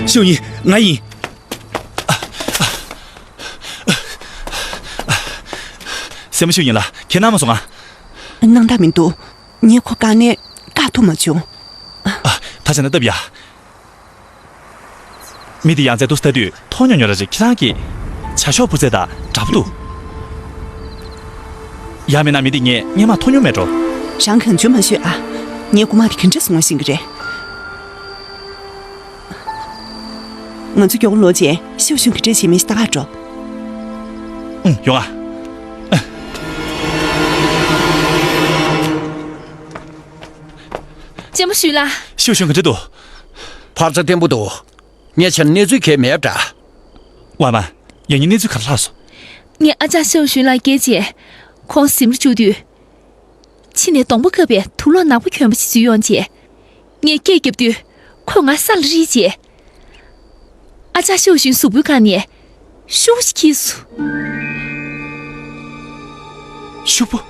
ཤིའུ་ཡིན། ང་ཡིན། སྲས་མོ་ཤིའུ་ཡིན་ལགས། ཁྱེད་སྣང་མ་སོང་ང་། སྣང་དག་མི་འདུག་ངས་ཁོ་བཀག་ནས་བཀག་ཐུབ་མ་བྱུང་། ཨ། ད་བྱས་ན་སྟབས་ཡག་མི་དེ་ཡང་རྩེ་འདུག་ལྟ་དུས་མཐོང་མྱོང་མྱོང་ར་ཅིག་ཁྱེད་རང་གི་བྱ་ཤོག་བུ་རྩེ་དང་འདྲ་པོ་འདུག་ཡང་མིན་ན་མི་དེ་ངས་སྔན་མ་མཐོང་མྱོང་མེད་འགྲོ། རང་གང་བྱུང་མ་ཤོད་ཨ། ངའི་རྐུ་མ་དེ་ག་འདྲ་སོང་བ་ཤེས་ཀྱི་རེད། ང་ཚོ་མགྱོགས་པོ་ལོག་རྗེས་ཤིའུ་ཞུན་ག་འདྲས་བྱེད་མིན་ལྟ་ག་འགྲོ། ཨུང་། ཡོང་ཨ། ཅན་པོ་ཞུས་ལགས། ཤིའུ་ཞུན་ག་འདྲས་འདུག་བར་ཆ་བརྟན་པོ་འདུག་ངས་བྱས་ན་གནས་ཚུལ་གལ་མེད་པ་འདྲ། ཝ་མ། ཡང་སྙིང་གནས་ཚུལ་ག་རེ་ལྷག་སོང་། ངས་ཨ་ཅག་ཤིའུ་ཞུན་ལགས་སྐྱེལ་རྗེས། ཁོང་གཟིམ་རུ་བཅུག་དུས། ཕྱི་ནས་གདོང་པ་བཀབ་པའི་དུག་ལོག་ནག་པོ་གྱོན་པ་ཞིག་འཛུལ་ཡོང་རྗེས། ངས་སྐད་བརྒྱབ་དུས། ཁོས་ང་ས་ལ་རིལ་རྗེས། ཨ་ཅག་ཤིའུ་ཞུན་གཟུགས་པོའི་སྒང་ནས་ཤུག་པོ་ཞིག་འཁྱེར་སོང་། ཤུག་པོ།